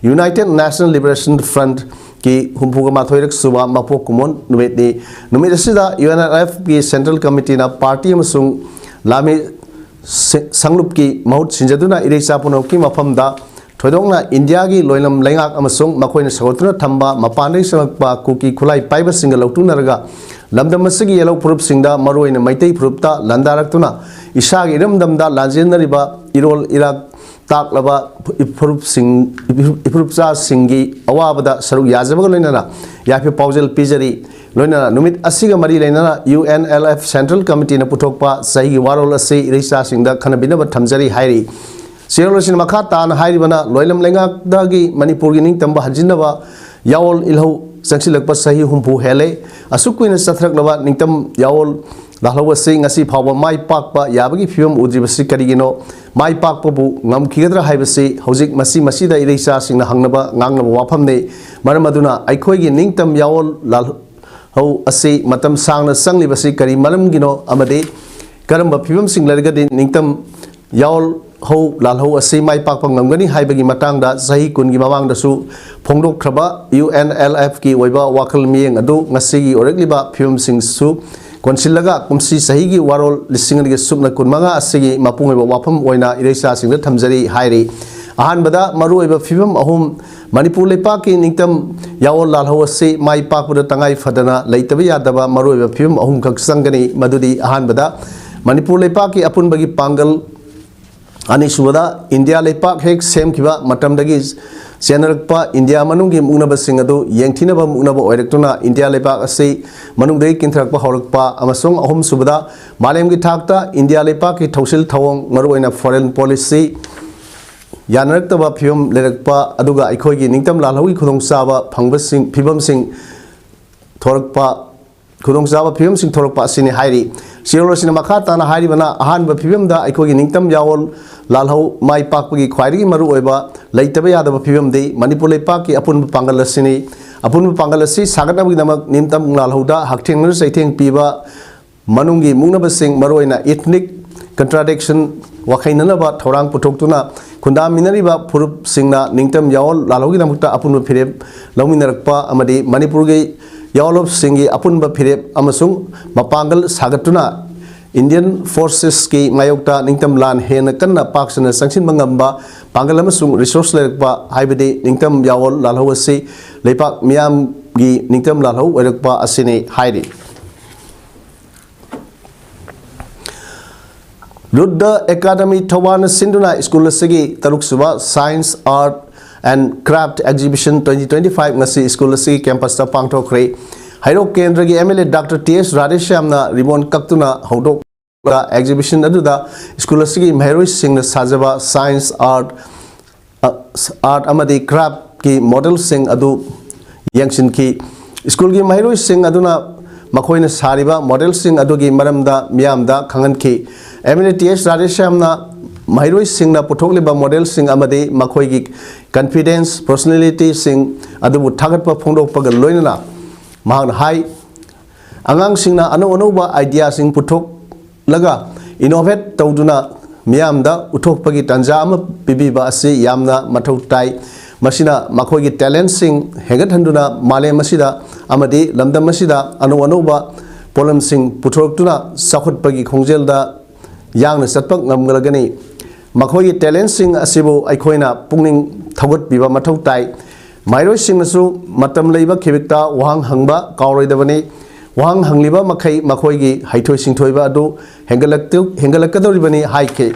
United National Liberation Frontꯀꯤ ꯍꯨꯝꯐꯨꯒ ꯃꯥꯊꯣꯏꯔꯛ ꯁꯨꯕ ꯃꯄꯣꯛ ꯀꯨꯝꯑꯣꯟ ꯅꯨꯃꯤꯠꯅꯤ꯫ ꯅꯨꯃꯤꯠ ꯑꯁꯤꯗ UNLFꯀꯤ Central Committeeꯅ party ꯑꯃꯁꯨꯡ ꯂꯥꯃꯤ ꯁꯦ-, ꯁꯪꯂꯨꯞꯀꯤ ꯃꯍꯨꯠ ꯁꯤꯟꯖꯗꯨꯅ ꯏꯔꯩꯆꯥ ꯄꯨꯝꯅꯃꯛꯀꯤ ꯃꯐꯝꯗ ꯊꯣꯏꯗꯣꯛꯅ ꯏꯟꯗꯤꯌꯥꯒꯤ ꯂꯣꯏꯂꯝ ꯂꯩꯉꯥꯛ ꯑꯃꯁꯨꯡ ꯃꯈꯣꯏꯅ ꯁꯧꯒꯠꯇꯨꯅ ꯊꯝꯕ ꯃꯄꯥꯟꯗꯒꯤ ꯆꯪꯂꯛꯄ ꯀꯨꯀꯤ ꯈꯨꯠꯂꯥꯏ ꯄꯥꯏꯕꯁꯤꯡꯒ ꯂꯧꯇꯨꯅꯔꯒ ꯂꯝꯗꯝ ꯑꯁꯤꯒꯤ ꯌꯦꯜꯍꯧ ꯐꯨꯔꯨꯞꯁꯤꯡꯗ, ꯃꯔꯨꯑꯣꯏꯅ ꯃꯩꯇꯩ ꯐꯨꯔꯨꯞꯇ ꯂꯥꯟꯗꯥꯔꯛꯇꯨꯅ ꯏꯁꯥꯒꯤ ꯏꯔꯝꯗꯝꯗ ꯂꯥꯟꯖꯦꯟꯅꯔꯤꯕ ꯏꯔꯣꯜ ꯏꯔꯥꯛ ꯇꯥꯛꯂꯕ ꯐꯨꯔꯨꯞꯁꯤꯡ, ꯏꯐꯨꯔꯨꯞꯆꯥꯁꯤꯡꯒꯤ ꯑꯋꯥꯕꯗ ꯁꯔꯨꯛ ꯌꯥꯖꯕꯒ ꯂꯣꯏꯅꯅ ꯌꯥꯏꯐ ꯄꯥꯎꯖꯦꯜ ꯄꯤꯖꯔꯤ꯫ ꯂꯣꯏꯅꯅ ꯅꯨꯃꯤꯠ ꯑꯁꯤꯒ ꯃꯔꯤ ꯂꯩꯅꯅ UNLF Central Committeeꯅ ꯄꯨꯊꯣꯛꯄ ꯆꯍꯤꯒꯤ ꯋꯥꯔꯣꯜ ꯑꯁꯤ ꯏꯔꯩꯆꯥꯁꯤꯡꯗ ꯈꯟꯅꯕꯤꯅꯕ ꯊꯝꯖꯔꯤ ꯍꯥꯏꯔꯤ꯫ ꯆꯦꯔꯣꯜ ꯑꯁꯤꯅ ꯃꯈꯥ ꯇꯥꯅ ꯍꯥꯏꯔꯤꯕꯅ, ꯂꯣꯏꯂꯝ ꯂꯩꯉꯥꯛꯇꯒꯤ ꯃꯅꯤꯄꯨꯔꯒꯤ ꯅꯤꯡꯇꯝꯕ ꯍꯟꯖꯤꯟꯅꯕ ꯌꯥꯑꯣꯜ ꯏꯜꯍꯧ ꯆꯪꯁꯤꯜꯂꯛꯄ ꯆꯍꯤ ꯍꯨꯝꯐꯨ ꯍꯦꯜꯂꯦ꯫ ꯑꯁꯨꯛ ꯀꯨꯏꯅ ꯆꯠꯊꯔꯛꯂꯕ ꯅꯤꯡꯇꯝ ꯌꯥꯑꯣꯜ ꯂꯥꯜꯍꯧ ꯑꯁꯤ ꯉꯁꯤ ꯐꯥꯎꯕ ꯃꯥꯏ ꯄꯥꯛꯄ ꯌꯥꯕꯒꯤ ꯐꯤꯕꯝ ꯎꯗ꯭ꯔꯤꯕꯁꯤ ꯀꯔꯤꯒꯤꯅꯣ? ꯃꯥꯏ ꯄꯥꯛꯄꯕꯨ ꯉꯝꯈꯤꯒꯗ꯭ꯔꯥ ꯍꯥꯏꯕꯁꯤ ꯍꯧꯖꯤꯛ ꯃꯁꯤ ꯃꯁꯤꯗ ꯏꯔꯩꯆꯥꯁꯤꯡꯅ ꯍꯪꯅꯕ ꯉꯥꯡꯅꯕ ꯋꯥꯐꯝꯅꯤ꯫ ꯃꯔꯝ ꯑꯗꯨꯅ ꯑꯩꯈꯣꯏꯒꯤ ꯅꯤꯡꯇꯝ ꯌꯥꯑꯣꯜ ꯂꯥꯜꯍꯧ ꯑꯁꯤ ꯃꯇꯝ ꯁꯥꯡꯅ ꯆꯪꯂꯤꯕꯁꯤ ꯀꯔꯤ ꯃꯔꯝꯒꯤꯅꯣ ꯑꯃꯗꯤ ꯀꯔꯝꯕ ꯐꯤꯕꯝꯁꯤꯡ ꯂꯩꯔꯒꯗꯤ ꯅꯤꯡꯇꯝ ꯌꯥꯑꯣꯜ ꯍꯧ ꯂꯥꯜꯍꯧ ꯑꯁꯤ ꯃꯥꯏ ꯄꯥꯛꯄ ꯉꯝꯒꯅꯤ ꯍꯥꯏꯕꯒꯤ ꯃꯇꯥꯡꯗ ꯆꯍꯤ ꯀꯨꯟꯒꯤ ꯃꯃꯥꯡꯗꯁꯨ ꯐꯣꯡꯗꯣꯛꯈ꯭ꯔꯕ ꯌꯨ ꯑꯦꯟ ꯑꯦꯜ ꯑꯦꯐꯀꯤ ꯑꯣꯏꯕ ꯋꯥꯈꯜ ꯃꯤꯠꯌꯦꯡ ꯑꯗꯨ ꯉꯁꯤꯒꯤ ꯑꯣꯏꯔꯛꯂꯤꯕ ꯐꯤꯕꯝꯁꯤꯡꯁꯨ ꯀꯣꯟꯁꯤꯜꯂꯒ ꯀꯨꯝꯁꯤ ꯆꯍꯤꯒꯤ ꯋꯥꯔꯣꯜ ꯂꯤꯁꯤꯡ ꯑꯅꯤꯒ ꯁꯨꯞꯅ ꯀꯨꯟꯃꯉꯥ ꯑꯁꯤꯒꯤ ꯃꯄꯨꯡ ꯑꯣꯏꯕ ꯋꯥꯐꯝ ꯑꯣꯏꯅ ꯏꯔꯩꯆꯥꯁꯤꯡꯗ ꯊꯝꯖꯔꯤ ꯍꯥꯏꯔꯤ꯫ ꯑꯍꯥꯟꯕꯗ ꯃꯔꯨꯑꯣꯏꯕ ꯐꯤꯕꯝ ꯑꯍꯨꯝ ꯃꯅꯤꯄꯨꯔ ꯂꯩꯄꯥꯛꯀꯤ ꯅꯤꯡꯇꯝ ꯌꯥꯑꯣꯜ ꯂꯥꯜꯍꯧ ꯑꯁꯤ ꯃꯥꯏ ꯄꯥꯛꯄꯗ ꯇꯉꯥꯏ ꯐꯗꯅ ꯂꯩꯇꯕ ꯌꯥꯗꯕ ꯃꯔꯨꯑꯣꯏꯕ ꯐꯤꯕꯝ ꯑꯍꯨꯝꯈꯛ ꯆꯪꯒꯅꯤ꯫ ꯃꯗꯨꯗꯤ ꯑꯍꯥꯟꯕꯗ ꯃꯅꯤꯄꯨꯔ ꯂꯩꯄꯥꯛꯀꯤ ꯑꯄꯨꯟꯕꯒꯤ ꯄꯥꯡꯒꯜ, ꯑꯅꯤꯁꯨꯕꯗ ꯏꯟꯗꯤꯌꯥ ꯂꯩꯄꯥꯛ ꯍꯦꯛ ꯁꯦꯝꯈꯤꯕ ꯃꯇꯝꯗꯒꯤ ꯆꯦꯟꯅꯔꯛꯄ ꯏꯟꯗꯤꯌꯥ ꯃꯅꯨꯡꯒꯤ ꯃꯨꯛꯅꯕꯁꯤꯡ ꯑꯗꯨ ꯌꯦꯡꯊꯤꯅꯕ ꯃꯨꯛꯅꯕ ꯑꯣꯏꯔꯛꯇꯨꯅ ꯏꯟꯗꯤꯌꯥ ꯂꯩꯄꯥꯛ ꯑꯁꯤ ꯃꯅꯨꯡꯗꯒꯤ ꯀꯤꯟꯊꯔꯛꯄ ꯍꯧꯔꯛꯄ ꯑꯃꯁꯨꯡ ꯑꯍꯨꯝꯁꯨꯕꯗ ꯃꯥꯂꯦꯝꯒꯤ ꯊꯥꯛꯇ ꯏꯟꯗꯤꯌꯥ ꯂꯩꯄꯥꯛꯀꯤ ꯊꯧꯁꯤꯜ ꯊꯧꯑꯣꯡ, ꯃꯔꯨꯑꯣꯏꯅ ꯐꯣꯔꯦꯟ ꯄꯣꯂꯤꯁꯤ ꯌꯥꯅꯔꯛꯇꯕ ꯐꯤꯕꯝ ꯂꯩꯔꯛꯄ ꯑꯗꯨꯒ ꯑꯩꯈꯣꯏꯒꯤ ꯅꯤꯡꯇꯝ ꯂꯥꯜꯍꯧꯒꯤ ꯈꯨꯗꯣꯡꯆꯥꯕ ꯐꯪꯕꯁꯤꯡ ꯐꯤꯕꯝꯁꯤꯡ ꯊꯣꯔꯛꯄ ꯈꯨꯗꯣꯡꯆꯥꯕ ꯐꯤꯕꯝꯁꯤꯡ ꯊꯣꯔꯛꯄ ꯑꯁꯤꯅꯤ ꯍꯥꯏꯔꯤ꯫ ꯆꯦꯔꯣꯜ ꯑꯁꯤꯅ ꯃꯈꯥ ꯇꯥꯅ ꯍꯥꯏꯔꯤꯕꯅ ꯑꯍꯥꯟꯕ ꯐꯤꯕꯝꯗ ꯑꯩꯈꯣꯏꯒꯤ ꯅꯤꯡꯇꯝ ꯌꯥꯑꯣꯜ ꯂꯥꯜꯍꯧ ꯃꯥꯏ ꯄꯥꯛꯄꯒꯤ ꯈ꯭ꯋꯥꯏꯗꯒꯤ ꯃꯔꯨꯑꯣꯏꯕ ꯂꯩꯇꯕ ꯌꯥꯗꯕ ꯐꯤꯕꯝꯗꯤ ꯃꯅꯤꯄꯨꯔ ꯂꯩꯄꯥꯛꯀꯤ ꯑꯄꯨꯟꯕ ꯄꯥꯡꯒꯜ ꯑꯁꯤꯅꯤ꯫ ꯑꯄꯨꯟꯕ ꯄꯥꯡꯒꯜ ꯑꯁꯤ ꯁꯥꯒꯠꯅꯕꯒꯤꯗꯃꯛ ꯅꯤꯡꯇꯝ ꯂꯥꯜꯍꯧꯗ ꯍꯛꯊꯦꯡꯅꯅ ꯆꯩꯊꯦꯡ ꯄꯤꯕ ꯃꯅꯨꯡꯒꯤ ꯃꯨꯛꯅꯕꯁꯤꯡ, ꯃꯔꯨꯑꯣꯏꯅ ethnic contradiction, ꯋꯥꯈꯩꯅꯅꯕ ꯊꯧꯔꯥꯡ ꯄꯨꯊꯣꯛꯇꯨꯅ ꯈꯨꯟꯗꯥꯃꯤꯟꯅꯔꯤꯕ ꯐꯨꯔꯨꯞꯁꯤꯡꯅ ꯅꯤꯡꯇꯝ ꯌꯥꯑꯣꯜ ꯂꯥꯜꯍꯧꯒꯤꯗꯃꯛꯇ ꯑꯄꯨꯟꯕ ꯐꯤꯔꯦꯞ ꯂꯧꯃꯤꯟꯅꯔꯛꯄ ꯑꯃꯗꯤ ꯃꯅꯤꯄꯨꯔꯒꯤ ꯌꯥꯑꯣꯂꯣꯞꯁꯤꯡꯒꯤ ꯑꯄꯨꯟꯕ ꯐꯤꯔꯦꯞ ꯑꯃꯁꯨꯡ ꯃꯄꯥꯡꯒꯜ ꯁꯥꯒꯠꯇꯨꯅ Indian forcesꯀꯤ ꯃꯥꯌꯣꯛꯇ ꯅꯤꯡꯇꯝ ꯂꯥꯟ ꯍꯦꯟꯅ ꯀꯟꯅ ꯄꯥꯛ ꯁꯟꯅ ꯆꯪꯁꯤꯟꯕ ꯉꯝꯕ ꯄꯥꯡꯒꯜ ꯑꯃꯁꯨꯡ resource ꯂꯩꯔꯛꯄ ꯍꯥꯏꯕꯗꯤ ꯅꯤꯡꯇꯝ ꯌꯥꯑꯣꯜ ꯂꯥꯜꯍꯧ ꯑꯁꯤ ꯂꯩꯄꯥꯛ ꯃꯤꯌꯥꯝꯒꯤ ꯅꯤꯡꯇꯝ ꯂꯥꯜꯍꯧ ꯑꯣꯏꯔꯛꯄ ꯑꯁꯤꯅꯤ ꯍꯥꯏꯔꯤ꯫ ꯔꯨꯗ꯭ꯔ ꯑꯦꯀꯥꯗꯃꯤ ꯊꯧꯕꯥꯜꯅ ꯁꯤꯟꯗꯨꯅ ꯁ꯭ꯀꯨꯜ ꯑꯁꯤꯒꯤ ꯇꯔꯨꯛꯁꯨꯕ Science, Art and Craft Exhibition twenty twenty-five ꯉꯁꯤ ꯁ꯭ꯀꯨꯜ ꯑꯁꯤꯒꯤ campusꯇ ꯄꯥꯡꯊꯣꯛꯈ꯭ꯔꯦ꯫ ꯍꯩꯔꯣꯛ ꯀꯦꯟꯗ꯭ꯔꯒꯤ MLA Doctor T S ꯔꯥꯙꯦꯁ꯭ꯌꯥꯝꯅ ribbon ꯀꯛꯇꯨꯅ ꯍꯧꯗꯣꯛꯂꯒ exhibition ꯑꯗꯨꯗ ꯁ꯭ꯀꯨꯜ ꯑꯁꯤꯒꯤ ꯃꯍꯩꯔꯣꯏꯁꯤꯡꯅ ꯁꯥꯖꯕ science, art, ꯑ, art ꯑꯃꯗꯤ craftꯀꯤ modelꯁꯤꯡ ꯑꯗꯨ ꯌꯦꯡꯁꯤꯟꯈꯤ꯫ ꯁ꯭ꯀꯨꯜꯒꯤ ꯃꯍꯩꯔꯣꯏꯁꯤꯡ ꯑꯗꯨꯅ ꯃꯈꯣꯏꯅ ꯁꯥꯔꯤꯕ modelꯁꯤꯡ ꯑꯗꯨꯒꯤ ꯃꯔꯝꯗ ꯃꯤꯌꯥꯝꯗ ꯈꯪꯍꯟꯈꯤ꯫ MLA T S ꯔꯥꯙꯦꯁ꯭ꯌꯥꯝꯅ ꯃꯍꯩꯔꯣꯏꯁꯤꯡꯅ ꯄꯨꯊꯣꯛꯂꯤꯕ modelꯁꯤꯡ ꯑꯃꯗꯤ ꯃꯈꯣꯏꯒꯤ confidence, personalityꯁꯤꯡ ꯑꯗꯨꯕꯨ ꯊꯥꯒꯠꯄ ꯐꯣꯡꯗꯣꯛꯄꯒ ꯂꯣꯏꯅꯅ ꯃꯍꯥꯛꯅ ꯍꯥꯏ, ꯑꯉꯥꯡꯁꯤꯡꯅ ꯑꯅꯧ ꯑꯅꯧꯕ ideaꯁꯤꯡ ꯄꯨꯊꯣꯛꯂꯒ innovate ꯇꯧꯗꯨꯅ ꯃꯤꯌꯥꯝꯗ ꯎꯠꯊꯣꯛꯄꯒꯤ ꯇꯥꯟꯖꯥ ꯑꯃ ꯄꯤꯕꯤꯕ ꯑꯁꯤ ꯌꯥꯝꯅ ꯃꯊꯧ ꯇꯥꯏ꯫ ꯃꯁꯤꯅ ꯃꯈꯣꯏꯒꯤ talentꯁꯤꯡ ꯍꯦꯟꯒꯠꯍꯟꯗꯨꯅ ꯃꯥꯂꯦꯝ ꯑꯁꯤꯗ ꯑꯃꯗꯤ ꯂꯝꯗꯝ ꯑꯁꯤꯗ ꯑꯅꯧ ꯑꯅꯧꯕ ꯄꯣꯠꯂꯝꯁꯤꯡ ꯄꯨꯊꯣꯔꯛꯇꯨꯅ ꯆꯥꯎꯈꯠꯄꯒꯤ ꯈꯣꯡꯖꯦꯜꯗ ꯌꯥꯡꯅ ꯆꯠꯄ ꯉꯝꯒꯅꯤ꯫ ꯃꯈꯣꯏꯒꯤ talentꯁꯤꯡ ꯑꯁꯤꯕꯨ ꯑꯩꯈꯣꯏꯅ ꯄꯨꯛꯅꯤꯡ ꯊꯧꯒꯠꯄꯤꯕ ꯃꯊꯧ ꯇꯥꯏ꯫ ꯃꯍꯩꯔꯣꯏꯁꯤꯡꯅꯁꯨ ꯃꯇꯝ ꯂꯩꯕ ꯈꯤꯕꯤꯛꯇ ꯋꯥꯍꯪ ꯍꯪꯕ ꯀꯥꯎꯔꯣꯏꯗꯕꯅꯤ꯫ ꯋꯥꯍꯪ ꯍꯪꯂꯤꯕ ꯃꯈꯩ ꯃꯈꯣꯏꯒꯤ ꯍꯩꯊꯣꯏ ꯁꯤꯡꯊꯣꯏꯕ ꯑꯗꯨ ꯍꯦꯟꯒꯠꯂꯛꯇ-, ꯍꯦꯟꯒꯠꯂꯛꯀꯗꯧꯔꯤꯕꯅꯤ ꯍꯥꯏꯈꯤ꯫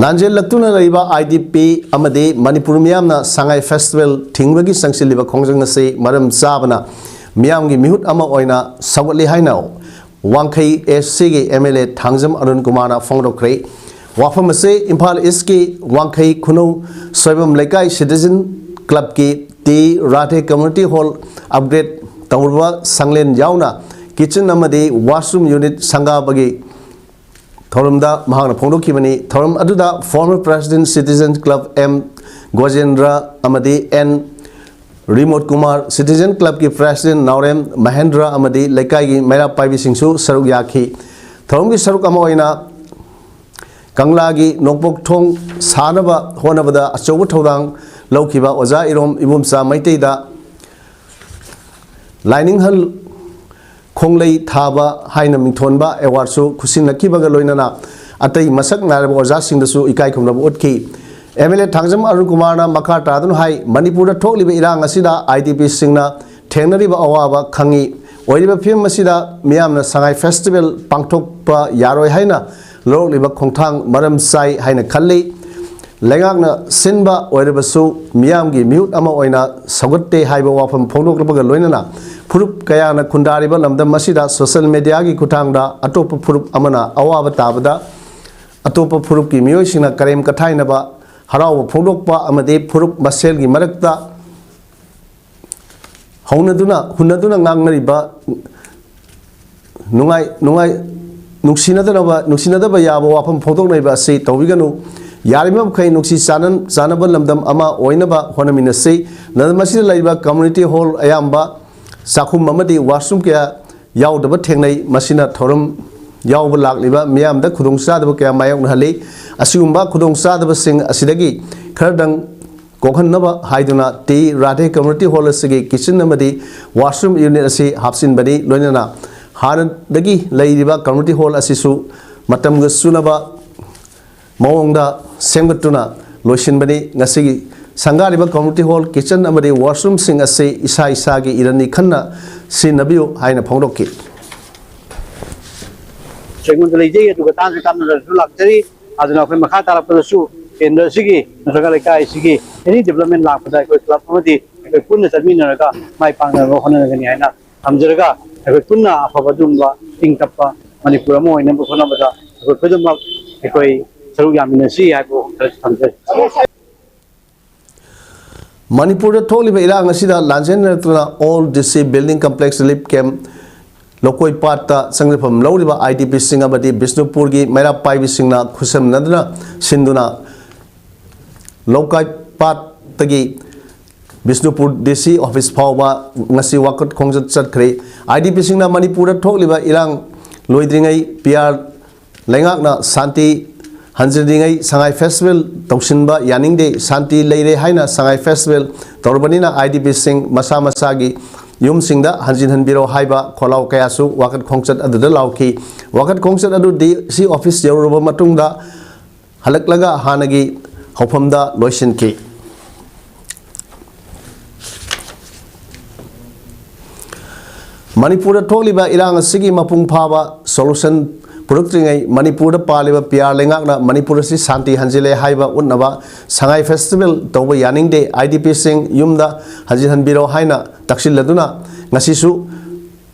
ꯂꯥꯟꯖꯦꯜꯂꯛꯇꯨꯅ ꯂꯩꯔꯤꯕ IDP ꯑꯃꯗꯤ ꯃꯅꯤꯄꯨꯔ ꯃꯤꯌꯥꯝꯅ ꯁꯉꯥꯏ festival ꯊꯤꯡꯕꯒꯤ ꯆꯪꯁꯤꯜꯂꯤꯕ ꯈꯣꯡꯖꯪ ꯑꯁꯤ ꯃꯔꯝ ꯆꯥꯕꯅ ꯃꯤꯌꯥꯝꯒꯤ ꯃꯤꯍꯨꯠ ꯑꯃ ꯑꯣꯏꯅ ꯁꯧꯒꯠꯂꯤ ꯍꯥꯏꯅ ꯋꯥꯡꯈꯩ Eastꯀꯤ MLA ꯊꯥꯡꯖꯝ ꯑꯔꯨꯟ ꯀꯨꯃꯥꯔꯅ ꯐꯣꯡꯗꯣꯛꯈ꯭ꯔꯦ꯫ ꯋꯥꯐꯝ ꯑꯁꯤ ꯏꯝꯐꯥꯜ Eastꯀꯤ ꯋꯥꯡꯈꯩ ꯈꯨꯅꯧ ꯁꯣꯏꯕꯝ ꯂꯩꯀꯥꯏ Citizen Clubꯀꯤ T Radhe Community Hall upgrade ꯇꯧꯔꯕ ꯁꯪꯂꯦꯟ ꯌꯥꯎꯅ kitchen ꯑꯃꯗꯤ washroom unit ꯁꯪꯒꯥꯕꯒꯤ ꯊꯧꯔꯝꯗ ꯃꯍꯥꯛꯅ ꯐꯣꯡꯗꯣꯛꯈꯤꯕꯅꯤ꯫ ꯊꯧꯔꯝ ꯑꯗꯨꯗ former President Citizen Club M ꯒꯣꯖꯦꯟꯗ꯭ꯔ ꯑꯃꯗꯤ N remote Kumar, Citizen Clubꯀꯤ President ꯅꯥꯎꯔꯦꯝ ꯃꯍꯦꯟꯗ꯭ꯔ ꯑꯃꯗꯤ ꯂꯩꯀꯥꯏꯒꯤ ꯃꯩꯔꯥ ꯄꯥꯏꯕꯤꯁꯤꯡꯁꯨ ꯁꯔꯨꯛ ꯌꯥꯈꯤ꯫ ꯊꯧꯔꯝꯒꯤ ꯁꯔꯨꯛ ꯑꯃ ꯑꯣꯏꯅ ꯀꯪꯂꯥꯒꯤ ꯅꯣꯡꯄꯣꯛ ꯊꯣꯡ ꯁꯥꯅꯕ ꯍꯣꯠꯅꯕꯗ ꯑꯆꯧꯕ ꯊꯧꯗꯥꯡ ꯂꯧꯈꯤꯕ ꯑꯣꯖꯥ ꯏꯔꯣꯝ ꯏꯕꯣꯝꯆꯥ ꯃꯩꯇꯩꯗ ꯂꯥꯏꯅꯤꯡꯍꯜ ꯈꯣꯡꯂꯩ ꯊꯥꯕ ꯍꯥꯏꯅ ꯃꯤꯡꯊꯣꯟꯕ awardꯁꯨ ꯈꯨꯠꯁꯤꯟꯅꯈꯤꯕꯒ ꯂꯣꯏꯅꯅ ꯑꯇꯩ ꯃꯁꯛ ꯅꯥꯏꯔꯕ ꯑꯣꯖꯥꯁꯤꯡꯗꯁꯨ ꯏꯀꯥꯏ ꯈꯨꯝꯅꯕ ꯎꯠꯈꯤ꯫ MLA ꯊꯥꯡꯖꯝ ꯑꯔꯨꯟ ꯀꯨꯃꯥꯔꯅ ꯃꯈꯥ ꯇꯥꯗꯨꯅ ꯍꯥꯏ, ꯃꯅꯤꯄꯨꯔꯗ ꯊꯣꯛꯂꯤꯕ ꯏꯔꯥꯡ ꯑꯁꯤꯗ IDPꯁꯤꯡꯅ ꯊꯦꯡꯅꯔꯤꯕ ꯑꯋꯥꯕ ꯈꯪꯉꯤ꯫ ꯑꯣꯏꯔꯤꯕ ꯐꯤꯕꯝ ꯑꯁꯤꯗ ꯃꯤꯌꯥꯝꯅ ꯁꯉꯥꯏ festival ꯄꯥꯡꯊꯣꯛꯄ ꯌꯥꯔꯣꯏ ꯍꯥꯏꯅ ꯂꯧꯔꯛꯂꯤꯕ ꯈꯣꯡꯊꯥꯡ ꯃꯔꯝ ꯆꯥꯏ ꯍꯥꯏꯅ ꯈꯜꯂꯤ꯫ ꯂꯩꯉꯥꯛꯅ ꯁꯤꯟꯕ ꯑꯣꯏꯔꯕꯁꯨ ꯃꯤꯌꯥꯝꯒꯤ ꯃꯤꯍꯨꯠ ꯑꯃ ꯑꯣꯏꯅ ꯁꯧꯒꯠꯇꯦ ꯍꯥꯏꯕ ꯋꯥꯐꯝ ꯐꯣꯡꯗꯣꯛꯂꯛꯄꯒ ꯂꯣꯏꯅꯅ ꯐꯨꯔꯨꯞ ꯀꯌꯥꯅ ꯈꯨꯟꯗꯥꯔꯤꯕ ꯂꯝꯗꯝ ꯑꯁꯤꯗ social mediaꯒꯤ ꯈꯨꯠꯊꯥꯡꯗ ꯑꯇꯣꯞꯄ ꯐꯨꯔꯨꯞ ꯑꯃꯅ ꯑꯋꯥꯕ ꯇꯥꯕꯗ ꯑꯇꯣꯞꯄ ꯐꯨꯔꯨꯞꯀꯤ ꯃꯤꯑꯣꯏꯁꯤꯡꯅ ꯀꯔꯦꯝ ꯀꯊꯥꯏꯅꯕ, ꯍꯔꯥꯎꯕ ꯐꯣꯡꯗꯣꯛꯄ ꯑꯃꯗꯤ ꯐꯨꯔꯨꯞ ꯃꯁꯦꯜꯒꯤ ꯃꯔꯛꯇ ꯍꯧꯅꯗꯨꯅ, ꯍꯨꯟꯅꯗꯨꯅ ꯉꯥꯡꯅꯔꯤꯕ ꯅꯨꯡꯉꯥꯏ-, ꯅꯨꯡꯉꯥꯏ-, ꯅꯨꯡꯁꯤꯅꯗꯅꯕ, ꯅꯨꯡꯁꯤꯅꯗꯕ ꯌꯥꯕ ꯋꯥꯐꯝ ꯐꯣꯡꯗꯣꯛꯅꯔꯤꯕ ꯑꯁꯤ ꯇꯧꯕꯤꯒꯅꯨ꯫ ꯌꯥꯔꯤꯕ ꯃꯈꯩ ꯅꯨꯡꯁꯤ ꯆꯥꯟꯅ-, ꯆꯥꯟꯅꯕ ꯂꯝꯗꯝ ꯑꯃ ꯑꯣꯏꯅꯕ ꯍꯣꯠꯅꯃꯤꯟꯅꯁꯤ꯫ ꯂꯝꯗꯝ ꯑꯁꯤꯗ ꯂꯩꯔꯤꯕ community hall ꯑꯌꯥꯝꯕ ꯆꯥꯛꯈꯨꯝ ꯑꯃꯗꯤ washroom ꯀꯌꯥ ꯌꯥꯎꯗꯕ ꯊꯦꯡꯅꯩ꯫ ꯃꯁꯤꯅ ꯊꯧꯔꯝ ꯌꯥꯎꯕ ꯂꯥꯛꯂꯤꯕ ꯃꯤꯌꯥꯝꯗ ꯈꯨꯗꯣꯡꯆꯥꯗꯕ ꯀꯌꯥ ꯃꯥꯌꯣꯛꯅꯍꯜꯂꯤ꯫ ꯑꯁꯤꯒꯨꯝꯕ ꯈꯨꯗꯣꯡꯆꯥꯗꯕꯁꯤꯡ ꯑꯁꯤꯗꯒꯤ ꯈꯔꯗꯪ ꯀꯣꯛꯍꯟꯅꯕ ꯍꯥꯏꯗꯨꯅ ꯇꯤ ꯔꯥꯙꯦ Community Hall ꯑꯁꯤꯒꯤ kitchen ꯑꯃꯗꯤ washroom unit ꯑꯁꯤ ꯍꯥꯞꯆꯤꯟꯕꯅꯤ꯫ ꯂꯣꯏꯅꯅ ꯍꯥꯟꯅꯗꯒꯤ ꯂꯩꯔꯤꯕ community hall ꯑꯁꯤꯁꯨ ꯃꯇꯝꯒ ꯆꯨꯅꯕ ꯃꯑꯣꯡꯗ ꯁꯦꯝꯒꯠꯇꯨꯅ ꯂꯣꯏꯁꯤꯟꯕꯅꯤ꯫ ꯉꯁꯤꯒꯤ ꯁꯪꯒꯥꯔꯤꯕ community hall, kitchen ꯑꯃꯗꯤ washroomꯁꯤꯡ ꯑꯁꯤ ꯏꯁꯥ ꯏꯁꯥꯒꯤ ꯏꯔꯟꯅꯤ ꯈꯟꯅ ꯁꯤꯖꯤꯟꯅꯕꯤꯌꯨ ꯍꯥꯏꯅ ꯐꯣꯡꯗꯣꯛꯈꯤ꯫ ꯑꯩꯉꯣꯟꯗ ꯂꯩꯖꯩ꯫ ꯑꯗꯨꯒ ꯇꯥꯟꯁꯨ ꯇꯥꯟꯅꯗꯅꯁꯨ ꯂꯥꯛꯆꯔꯤ꯫ ꯑꯗꯨꯅ ꯑꯩꯈꯣꯏ ꯃꯈꯥ ꯇꯥꯔꯛꯄꯗꯁꯨ ꯀꯦꯟꯗ꯭ꯔ ꯑꯁꯤꯒꯤ ꯅꯠꯇ꯭ꯔꯒ ꯂꯩꯀꯥꯏ ꯑꯁꯤꯒꯤ any development ꯂꯥꯛꯄꯗ ꯑꯩꯈꯣꯏ club ꯑꯃꯗꯤ ꯑꯩꯈꯣꯏ ꯄꯨꯟꯅ ꯆꯠꯃꯤꯟꯅꯔꯒ ꯃꯥꯏ ꯄꯥꯛꯅꯕ ꯍꯣꯠꯅꯒꯅꯤ ꯍꯥꯏꯅ ꯊꯝꯖꯔꯒ, ꯑꯩꯈꯣꯏ ꯄꯨꯟꯅ ꯑꯐꯕ ꯑꯗꯨꯒꯨꯝꯕ ꯏꯪ ꯇꯞꯄ ꯃꯅꯤꯄꯨꯔ ꯑꯃ ꯑꯣꯏꯅꯕ ꯍꯣꯠꯅꯕꯗ ꯑꯩꯈꯣꯏ ꯈꯨꯗꯤꯡꯃꯛ ꯑꯩꯈꯣꯏ ꯁꯔꯨꯛ ꯌꯥꯃꯤꯟꯅꯁꯤ ꯍꯥꯏꯕ ꯋꯥꯐꯝ ꯈꯔꯁꯨ ꯊꯝꯖꯔꯤ꯫ ꯃꯅꯤꯄꯨꯔꯗ ꯊꯣꯛꯂꯤꯕ ꯏꯔꯥꯡ ꯑꯁꯤꯗ ꯂꯥꯟꯖꯦꯟꯅꯔꯛꯇꯨꯅ Old DC Building Complex Relief Camp ꯂꯧꯀꯣꯏ ꯄꯥꯠꯇ ꯆꯪꯖꯐꯝ ꯂꯧꯔꯤꯕ IDPꯁꯤꯡ ꯑꯃꯗꯤ ꯕꯤꯁꯅꯨꯄꯨꯔꯒꯤ ꯃꯩꯔꯥ ꯄꯥꯏꯕꯤꯁꯤꯡꯅ ꯈꯨꯠꯁꯝꯅꯗꯨꯅ ꯁꯤꯟꯗꯨꯅ ꯂꯧꯀꯣꯏ ꯄꯥꯠꯇꯒꯤ ꯕꯤꯁꯅꯨꯄꯨꯔ DC office ꯐꯥꯎꯕ ꯉꯁꯤ ꯋꯥꯀꯠ ꯈꯣꯡꯆꯠ ꯆꯠꯈ꯭ꯔꯦ꯫ IDPꯁꯤꯡꯅ ꯃꯅꯤꯄꯨꯔꯗ ꯊꯣꯛꯂꯤꯕ ꯏꯔꯥꯡ ꯂꯣꯏꯗ꯭ꯔꯤꯉꯩ, PR ꯂꯩꯉꯥꯛꯅ ꯁꯥꯟꯇꯤ ꯍꯟꯖꯤꯟꯗ꯭ꯔꯤꯉꯩ ꯁꯉꯥꯏ festival ꯇꯧꯁꯤꯟꯕ ꯌꯥꯅꯤꯡꯗꯦ꯫ ꯁꯥꯟꯇꯤ ꯂꯩꯔꯦ ꯍꯥꯏꯅ ꯁꯉꯥꯏ festival ꯇꯧꯔꯕꯅꯤꯅ IDPꯁꯤꯡ ꯃꯁꯥ ꯃꯁꯥꯒꯤ ꯌꯨꯝꯁꯤꯡꯗ ꯍꯟꯖꯤꯟꯍꯟꯕꯤꯔꯣ ꯍꯥꯏꯕ ꯈꯣꯜꯂꯥꯎ ꯀꯌꯥꯁꯨ ꯋꯥꯀꯠ ꯈꯣꯡꯆꯠ ꯑꯗꯨꯗ ꯂꯥꯎꯈꯤ꯫ ꯋꯥꯀꯠ ꯈꯣꯡꯆꯠ ꯑꯗꯨ DC office ꯌꯧꯔꯨꯔꯕ ꯃꯇꯨꯡꯗ ꯍꯜꯂꯛꯂꯒ ꯍꯥꯟꯅꯒꯤ ꯍꯧꯐꯝꯗ ꯂꯣꯏꯁꯤꯟꯈꯤ꯫ ꯃꯅꯤꯄꯨꯔꯗ ꯊꯣꯛꯂꯤꯕ ꯏꯔꯥꯡ ꯑꯁꯤꯒꯤ ꯃꯄꯨꯡ ꯐꯥꯕ solution ꯄꯨꯔꯛꯇ꯭ꯔꯤꯉꯩ ꯃꯅꯤꯄꯨꯔꯗ ꯄꯥꯜꯂꯤꯕ PR ꯂꯩꯉꯥꯛꯅ ꯃꯅꯤꯄꯨꯔ ꯑꯁꯤ ꯁꯥꯟꯇꯤ ꯍꯟꯖꯤꯜꯂꯦ ꯍꯥꯏꯕ ꯎꯠꯅꯕ ꯁꯉꯥꯏ festival ꯇꯧꯕ ꯌꯥꯅꯤꯡꯗꯦ, IDPꯁꯤꯡ ꯌꯨꯝꯗ ꯍꯟꯖꯤꯟꯍꯟꯕꯤꯔꯣ ꯍꯥꯏꯅ ꯇꯛꯁꯤꯜꯂꯗꯨꯅ ꯉꯁꯤꯁꯨ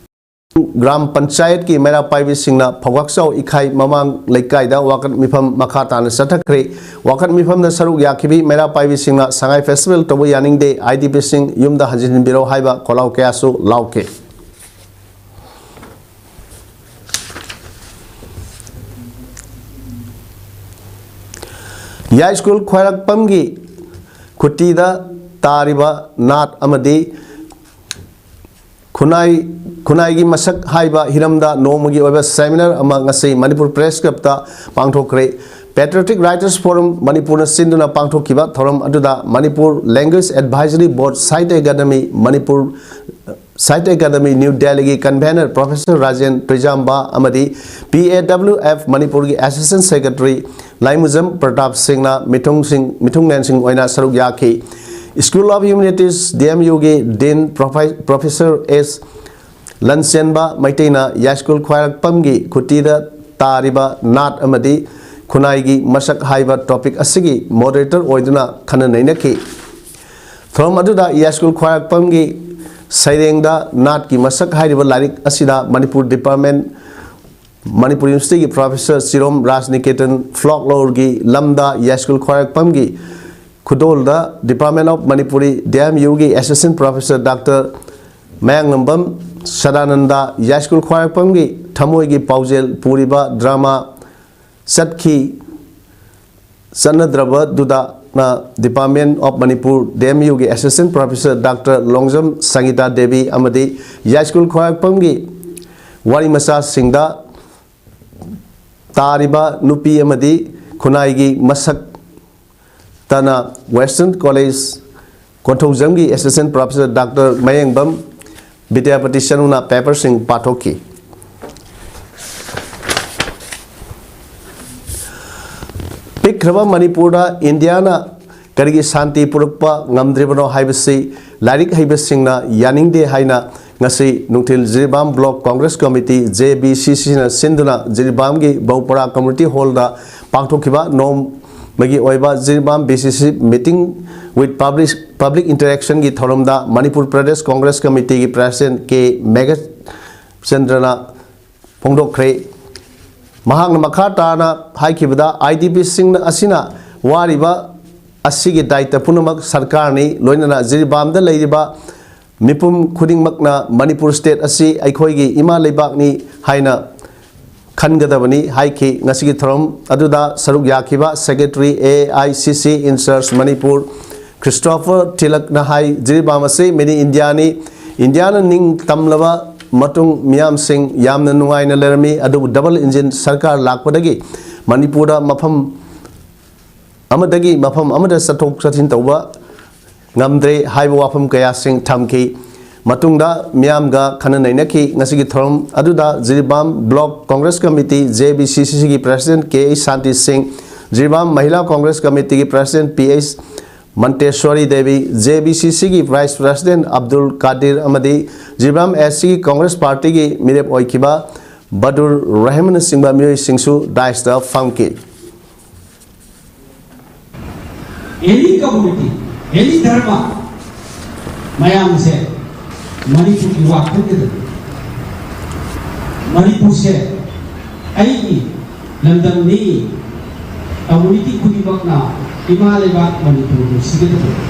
ꯒ꯭ꯔꯥꯝ ꯄꯟꯆꯥꯌꯠꯀꯤ ꯃꯩꯔꯥ ꯄꯥꯏꯕꯤꯁꯤꯡꯅ ꯐꯧꯒꯥꯛꯆꯥꯎ ꯏꯈꯥꯏ ꯃꯃꯥꯡ ꯂꯩꯀꯥꯏꯗ ꯋꯥꯀꯠ ꯃꯤꯐꯝ ꯃꯈꯥ ꯇꯥꯅ ꯆꯠꯊꯈ꯭ꯔꯦ꯫ ꯋꯥꯀꯠ ꯃꯤꯐꯝꯗ ꯁꯔꯨꯛ ꯌꯥꯈꯤꯕꯤ ꯃꯩꯔꯥ ꯄꯥꯏꯕꯤꯁꯤꯡꯅ ꯁꯉꯥꯏ festival ꯇꯧꯕ ꯌꯥꯅꯤꯡꯗꯦ, IDPꯁꯤꯡ ꯌꯨꯝꯗ ꯍꯟꯖꯤꯟꯍꯟꯕꯤꯔꯣ ꯍꯥꯏꯕ ꯈꯣꯜꯂꯥꯎ ꯀꯌꯥꯁꯨ ꯂꯥꯎꯈꯤ꯫ ꯌꯥꯏꯁ꯭ꯀꯨꯜ ꯈ꯭ꯋꯥꯏꯔꯥꯛꯄꯝꯒꯤ ꯈꯨꯇꯤꯗ ꯇꯥꯔꯤꯕ ꯅꯥꯠ ꯑꯃꯗꯤ ꯈꯨꯟꯅꯥꯏ, ꯈꯨꯟꯅꯥꯏꯒꯤ ꯃꯁꯛ ꯍꯥꯏꯕ ꯍꯤꯔꯝꯗ ꯅꯣꯡꯃꯒꯤ ꯑꯣꯏꯕ seminar ꯑꯃ ꯉꯁꯤ Manipur Press Clubꯇ ꯄꯥꯡꯊꯣꯛꯈ꯭ꯔꯦ꯫ Patriotic Writers Forum ꯃꯅꯤꯄꯨꯔꯅ ꯁꯤꯟꯗꯨꯅ ꯄꯥꯡꯊꯣꯛꯈꯤꯕ ꯊꯧꯔꯝ ꯑꯗꯨꯗ Manipur Language Advisory Board, Sahitya Academy Manipur, Sahitya Academy New Delhiꯒꯤ convener Professor Rajen ꯇꯨꯏꯖꯥꯝꯕ ꯑꯃꯗꯤ P A W F ꯃꯅꯤꯄꯨꯔꯒꯤ Assistant Secretary ꯂꯥꯏꯃꯨꯖꯝ ꯄ꯭ꯔꯇꯥꯞ ꯁꯤꯡꯅ ꯃꯤꯊꯨꯡꯁꯤꯡ, ꯃꯤꯊꯨꯡꯂꯦꯟꯁꯤꯡ ꯑꯣꯏꯅ ꯁꯔꯨꯛ ꯌꯥꯈꯤ꯫ School of Humanities, D M Uꯒꯤ Dean Profe-, Professor S ꯂꯟꯆꯦꯟꯕ ꯃꯩꯇꯩꯅ ꯌꯥꯏꯁ꯭ꯀꯨꯜ ꯈ꯭ꯋꯥꯏꯔꯥꯛꯄꯝꯒꯤ ꯈꯨꯇꯤꯗ ꯇꯥꯔꯤꯕ ꯅꯥꯠ ꯑꯃꯗꯤ ꯈꯨꯟꯅꯥꯏꯒꯤ ꯃꯁꯛ ꯍꯥꯏꯕ topic ꯑꯁꯤꯒꯤ moderator ꯑꯣꯏꯗꯨꯅ ꯈꯟꯅ ꯅꯩꯅꯈꯤ꯫ ꯊꯧꯔꯝ ꯑꯗꯨꯗ ꯌꯥꯏꯁ꯭ꯀꯨꯜ ꯈ꯭ꯋꯥꯏꯔꯥꯛꯄꯝꯒꯤ ꯁꯩꯔꯦꯡꯗ ꯅꯥꯠꯀꯤ ꯃꯁꯛ ꯍꯥꯏꯔꯤꯕ ꯂꯥꯏꯔꯤꯛ ꯑꯁꯤꯗ ꯃꯅꯤꯄꯨꯔ department, ꯃꯅꯤꯄꯨꯔ Universityꯒꯤ Professor ꯆꯤꯔꯣꯝ ꯔꯥꯖꯅꯤꯀꯦꯇꯟ, folkloreꯒꯤ ꯂꯝꯗ ꯌꯥꯏꯁ꯭ꯀꯨꯜ ꯈ꯭ꯋꯥꯏꯔꯥꯛꯄꯝꯒꯤ ꯈꯨꯗꯣꯜꯗ Department of Manipuri, D M Uꯒꯤ Assistant Professor Doctor ꯃꯌꯥꯡꯂꯝꯕꯝ ꯁꯗꯥꯅꯟꯗ, ꯌꯥꯏꯁ꯭ꯀꯨꯜ ꯈ꯭ꯋꯥꯏꯔꯥꯛꯄꯝꯒꯤ ꯊꯃꯣꯏꯒꯤ ꯄꯥꯎꯖꯦꯜ ꯄꯨꯔꯤꯕ drama ꯆꯠꯈꯤ, ꯆꯠꯅꯗ꯭ꯔꯕꯗꯨꯗ Department of Manipur, D M Uꯒꯤ Assistant Professor Doctor Longjam ꯁꯪꯒꯤꯇꯥ Devi ꯑꯃꯗꯤ ꯌꯥꯏꯁ꯭ꯀꯨꯜ ꯈ꯭ꯋꯥꯏꯔꯥꯛꯄꯝꯒꯤ ꯋꯥꯔꯤ ꯃꯆꯥꯁꯤꯡꯗ ꯇꯥꯔꯤꯕ ꯅꯨꯄꯤ ꯑꯃꯗꯤ ꯈꯨꯟꯅꯥꯏꯒꯤ ꯃꯁꯛ ꯇꯅ Western College ꯀꯣꯟꯊꯧꯖꯝꯒꯤ Assistant Professor Doctor ꯃꯌꯦꯡꯕꯝ ꯕꯤꯗ꯭ꯌꯥꯄꯇꯤ ꯆꯅꯨꯅ paperꯁꯤꯡ ꯄꯥꯊꯣꯛꯈꯤ꯫ ꯄꯤꯛꯈ꯭ꯔꯕ ꯃꯅꯤꯄꯨꯔꯗ ꯏꯟꯗꯤꯌꯥꯅ ꯀꯔꯤꯒꯤ ꯁꯥꯟꯇꯤ ꯄꯨꯔꯛꯄ ꯉꯝꯗ꯭ꯔꯤꯕꯅꯣ ꯍꯥꯏꯕꯁꯤ ꯂꯥꯏꯔꯤꯛ ꯍꯩꯕꯁꯤꯡꯅ ꯌꯥꯅꯤꯡꯗꯦ ꯍꯥꯏꯅ ꯉꯁꯤ ꯅꯨꯡꯊꯤꯜ Jiribam Block Congress Committee, J B C Cꯅ ꯁꯤꯟꯗꯨꯅ ꯖꯤꯔꯤꯕꯥꯝꯒꯤ ꯕꯧꯄꯔꯥ Community Hallꯗ ꯄꯥꯡꯊꯣꯛꯈꯤꯕ ꯅꯣꯡꯃꯒꯤ ꯑꯣꯏꯕ Jiribam B C C meeting with public, public interactionꯒꯤ ꯊꯧꯔꯝꯗ Manipur Pradesh Congress Committeeꯒꯤ President K ꯃꯦꯘꯆꯟꯗ꯭ꯔꯅ ꯐꯣꯡꯗꯣꯛꯈ꯭ꯔꯦ꯫ ꯃꯍꯥꯛꯅ ꯃꯈꯥ ꯇꯥꯅ ꯍꯥꯏꯈꯤꯕꯗ, IDPꯁꯤꯡ ꯑꯁꯤꯅ ꯋꯥꯔꯤꯕ ꯑꯁꯤꯒꯤ ꯗꯥꯏꯇ ꯄꯨꯝꯅꯃꯛ ꯁꯔꯀꯥꯔꯅꯤ, ꯂꯣꯏꯅꯅ ꯖꯤꯔꯤꯕꯥꯝꯗ ꯂꯩꯔꯤꯕ ꯃꯤꯄꯨꯝ ꯈꯨꯗꯤꯡꯃꯛꯅ ꯃꯅꯤꯄꯨꯔ state ꯑꯁꯤ ꯑꯩꯈꯣꯏꯒꯤ ꯏꯃꯥ ꯂꯩꯕꯥꯛꯅꯤ ꯍꯥꯏꯅ ꯈꯟꯒꯗꯕꯅꯤ ꯍꯥꯏꯈꯤ꯫ ꯉꯁꯤꯒꯤ ꯊꯧꯔꯝ ꯑꯗꯨꯗ ꯁꯔꯨꯛ ꯌꯥꯈꯤꯕ Secretary, A I C C in charge Manipur, Christopher ꯇꯤꯂꯛꯅ ꯍꯥꯏ, ꯖꯤꯔꯤꯕꯥꯝ ꯑꯁꯤ mini Indiaꯅꯤ, ꯏꯟꯗꯤꯌꯥꯅ ꯅꯤꯡ ꯇꯝꯂꯕ ꯃꯇꯨꯡ ꯃꯤꯌꯥꯝꯁꯤꯡ ꯌꯥꯝꯅ ꯅꯨꯡꯉꯥꯏꯅ ꯂꯩꯔꯝꯃꯤ, ꯑꯗꯨꯕꯨ ꯗꯕꯜ ꯏꯟꯖꯤꯟ ꯁꯔꯀꯥꯔ ꯂꯥꯛꯄꯗꯒꯤ ꯃꯅꯤꯄꯨꯔꯗ ꯃꯐꯝ ꯑꯃꯗꯒꯤ ꯃꯐꯝ ꯑꯃꯗ ꯆꯠꯊꯣꯛ ꯆꯠꯁꯤꯟ ꯇꯧꯕ ꯉꯝꯗ꯭ꯔꯦ ꯍꯥꯏꯕ ꯋꯥꯐꯝ ꯀꯌꯥꯁꯤꯡ ꯊꯝꯈꯤ꯫ ꯃꯇꯨꯡꯗ ꯃꯤꯌꯥꯝꯒ ꯈꯟꯅ ꯅꯩꯅꯈꯤ꯫ ꯉꯁꯤꯒꯤ ꯊꯧꯔꯝ ꯑꯗꯨꯗ Jiribam block Congress committee, J B C ꯁꯤꯒꯤ president K H Shanti Singh, Jiribam Mahila Congress ꯀꯃꯤꯇꯤꯒꯤ president P H Manteswari Devi, J B C ꯁꯤꯒꯤ ꯚꯥꯏꯁ ꯄ꯭ꯔꯁꯤꯗꯦꯟ ꯑꯕꯗꯨꯜ ꯀꯥꯗꯤꯔ ꯑꯃꯗꯤ ꯖꯤꯔꯤꯕꯥꯝ ꯑꯦꯁ ꯁꯤꯒꯤ ꯀꯣꯡꯒ꯭ꯔꯦꯁ ꯄꯥꯔꯇꯤꯒꯤ ꯃꯤꯔꯦꯞ ꯑꯣꯏꯈꯤꯕ ꯕꯗꯨꯔ ꯔꯍꯤꯝꯅꯆꯤꯡꯕ ꯃꯤꯑꯣꯏꯁꯤꯡꯁꯨ ꯗꯥꯏꯁꯇ ꯐꯝꯈꯤ꯫ Any community, any dharma, ꯃꯌꯥꯝꯁꯦ ꯃꯅꯤꯄꯨꯔꯒꯤ ꯋꯥ ꯈꯟꯒꯗꯕꯅꯤ꯫ ꯃꯅꯤꯄꯨꯔꯁꯦ ꯑꯩꯒꯤ ꯂꯝꯗꯝꯅꯤ꯫ ꯀꯝꯃ꯭ꯌꯨꯅꯤꯇꯤ ꯈꯨꯗꯤꯡꯃꯛꯅ ꯏꯃꯥ ꯂꯩꯕꯥꯛ ꯃꯅꯤꯄꯨꯔ ꯅꯨꯡꯁꯤꯒꯗꯕꯅꯤ꯫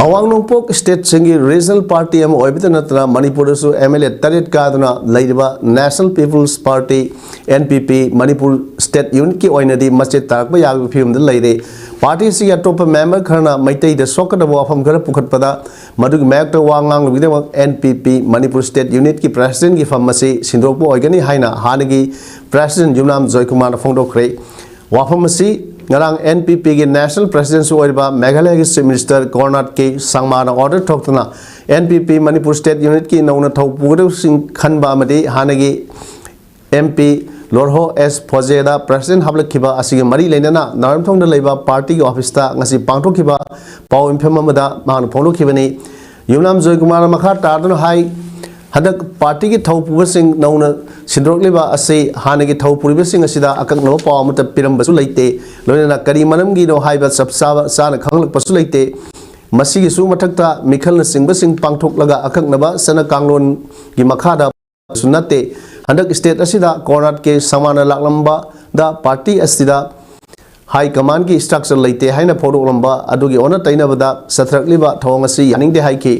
ꯑꯋꯥꯡ ꯅꯣꯡꯄꯣꯛ ꯁ꯭ꯇꯦꯠꯁꯤꯡꯒꯤ ꯔꯤꯖꯅꯦꯜ ꯄꯥꯔꯇꯤ ꯑꯃ ꯑꯣꯏꯕꯇ ꯅꯠꯇꯅ ꯃꯅꯤꯄꯨꯔꯗꯁꯨ ꯑꯦꯝ ꯑꯦꯜ ꯑꯦ ꯇꯔꯦꯠ ꯀꯥꯗꯨꯅ ꯂꯩꯔꯤꯕ national people's party, N P P, Manipur state ꯌꯨꯅꯤꯠꯀꯤ ꯑꯣꯏꯅꯗꯤ ꯃꯆꯦꯠ ꯇꯥꯔꯛꯄ ꯌꯥꯕꯒꯤ ꯐꯤꯕꯝꯗ ꯂꯩꯔꯦ꯫ ꯄꯥꯔꯇꯤ ꯑꯁꯤꯒꯤ ꯑꯇꯣꯞꯄ ꯃꯦꯝꯕꯔ ꯈꯔꯅ ꯃꯩꯇꯩꯗ ꯁꯣꯛꯀꯗꯕ ꯋꯥꯐꯝ ꯈꯔ ꯄꯨꯈꯠꯄꯗ ꯃꯗꯨꯒꯤ ꯃꯥꯌꯣꯛꯇ ꯋꯥ ꯉꯥꯡꯅꯕꯒꯤꯗꯃꯛ and P P Manipur state ꯌꯨꯅꯤꯠꯀꯤ ꯄ꯭ꯔꯦꯁꯤꯗꯦꯟꯒꯤ ꯐꯝ ꯑꯁꯤ ꯁꯤꯟꯗꯣꯛꯄ ꯑꯣꯏꯒꯅꯤ ꯍꯥꯏꯅ ꯍꯥꯟꯅꯒꯤ ꯄ꯭ꯔꯦꯁꯤꯗꯦꯟ ꯌꯨꯝꯅꯥꯝ ꯖꯣꯏꯀꯨꯃꯥꯔꯅ ꯐꯣꯡꯗꯣꯛꯈ꯭ꯔꯦ꯫ ꯋꯥꯐꯝ ꯑꯁꯤ ꯉꯔꯥꯡ ꯑꯦꯟ ꯄꯤ ꯄꯤꯒꯤ ꯅꯦꯁꯅꯦꯜ ꯄ꯭ꯔꯦꯁꯤꯗꯦꯟꯁꯨ ꯑꯣꯏꯔꯤꯕ ꯃꯦꯘꯥꯂꯌꯒꯤ ꯆꯤꯐ ꯃꯤꯅꯤꯁꯇꯔ ꯀꯣꯔꯅꯥꯠ ꯀꯦ ꯁꯪꯃꯥꯅ ꯑꯣꯔꯗꯔ ꯊꯣꯛꯇꯨꯅ and P P Manipur state ꯌꯨꯅꯤꯠꯀꯤ ꯅꯧꯅ ꯊꯧ ꯄꯨꯒꯗꯕꯁꯤꯡ ꯈꯟꯕ ꯑꯃꯗꯤ ꯍꯥꯟꯅꯒꯤ ꯑꯦꯝ ꯄꯤ ꯂꯣꯔꯍꯣ ꯑꯦꯁ ꯐꯣꯖꯦꯗ ꯄ꯭ꯔꯦꯁꯤꯗꯦꯟ ꯍꯥꯞꯂꯛꯈꯤꯕ ꯑꯁꯤꯒ ꯃꯔꯤ ꯂꯩꯅꯅ ꯅꯥꯎꯔꯦꯝꯊꯣꯡꯗ ꯂꯩꯕ ꯄꯥꯔꯇꯤꯒꯤ ꯑꯣꯐꯤꯁꯇ ꯉꯁꯤ ꯄꯥꯡꯊꯣꯛꯈꯤꯕ ꯄꯥꯎ ꯃꯤꯐꯝ ꯑꯃꯗ ꯃꯍꯥꯛꯅ ꯐꯣꯡꯗꯣꯛꯈꯤꯕꯅꯤ꯫ ꯌꯨꯝꯅꯥꯝ ꯖꯣꯏꯀꯨꯃꯥꯔꯅ ꯃꯈꯥ ꯇꯥꯗꯨꯅ ꯍꯥꯏ, ꯍꯟꯗꯛ ꯄꯥꯔꯇꯤꯒꯤ ꯊꯧ ꯄꯨꯕꯁꯤꯡ ꯅꯧꯅ ꯁꯤꯟꯗꯣꯔꯛꯂꯤꯕ ꯑꯁꯤ ꯍꯥꯟꯅꯒꯤ ꯊꯧ ꯄꯨꯔꯤꯕꯁꯤꯡ ꯑꯁꯤꯗ ꯑꯀꯛꯅꯕ ꯄꯥꯎ ꯑꯃꯠꯇ ꯄꯤꯔꯝꯕꯁꯨ ꯂꯩꯇꯦ, ꯂꯣꯏꯅꯅ ꯀꯔꯤ ꯃꯔꯝꯒꯤꯅꯣ ꯍꯥꯏꯕ ꯆꯞ ꯆꯥꯕ ꯆꯥꯅ ꯈꯪꯂꯛꯄꯁꯨ ꯂꯩꯇꯦ꯫ ꯃꯁꯤꯒꯤꯁꯨ ꯃꯊꯛꯇ ꯃꯤꯈꯜꯅꯆꯤꯡꯕꯁꯤꯡ ꯄꯥꯡꯊꯣꯛꯂꯒ ꯑꯀꯛꯅꯕ ꯆꯠꯅ ꯀꯥꯡꯂꯣꯟꯒꯤ ꯃꯈꯥꯗ ꯁꯨ ꯅꯠꯇꯦ꯫ ꯍꯟꯗꯛ ꯁ꯭ꯇꯦꯠ ꯑꯁꯤꯗ ꯀꯣꯔꯅꯥꯠ ꯀꯦ ꯁꯪꯃꯥꯅ ꯂꯥꯛꯂꯝꯕꯗ ꯄꯥꯔꯇꯤ ꯑꯁꯤꯗ ꯍꯥꯏ ꯀꯃꯥꯟꯒꯤ ꯁ꯭ꯇ꯭ꯔꯛꯆꯔ ꯂꯩꯇꯦ ꯍꯥꯏꯅ ꯐꯣꯡꯗꯣꯛꯂꯝꯕ ꯑꯗꯨꯒꯤ ꯑꯣꯟꯅ ꯇꯩꯅꯕꯗ ꯆꯠꯊꯔꯛꯂꯤꯕ ꯊꯧꯑꯣꯡ ꯑꯁꯤ ꯌꯥꯅꯤꯡꯗꯦ ꯍꯥꯏꯈꯤ꯫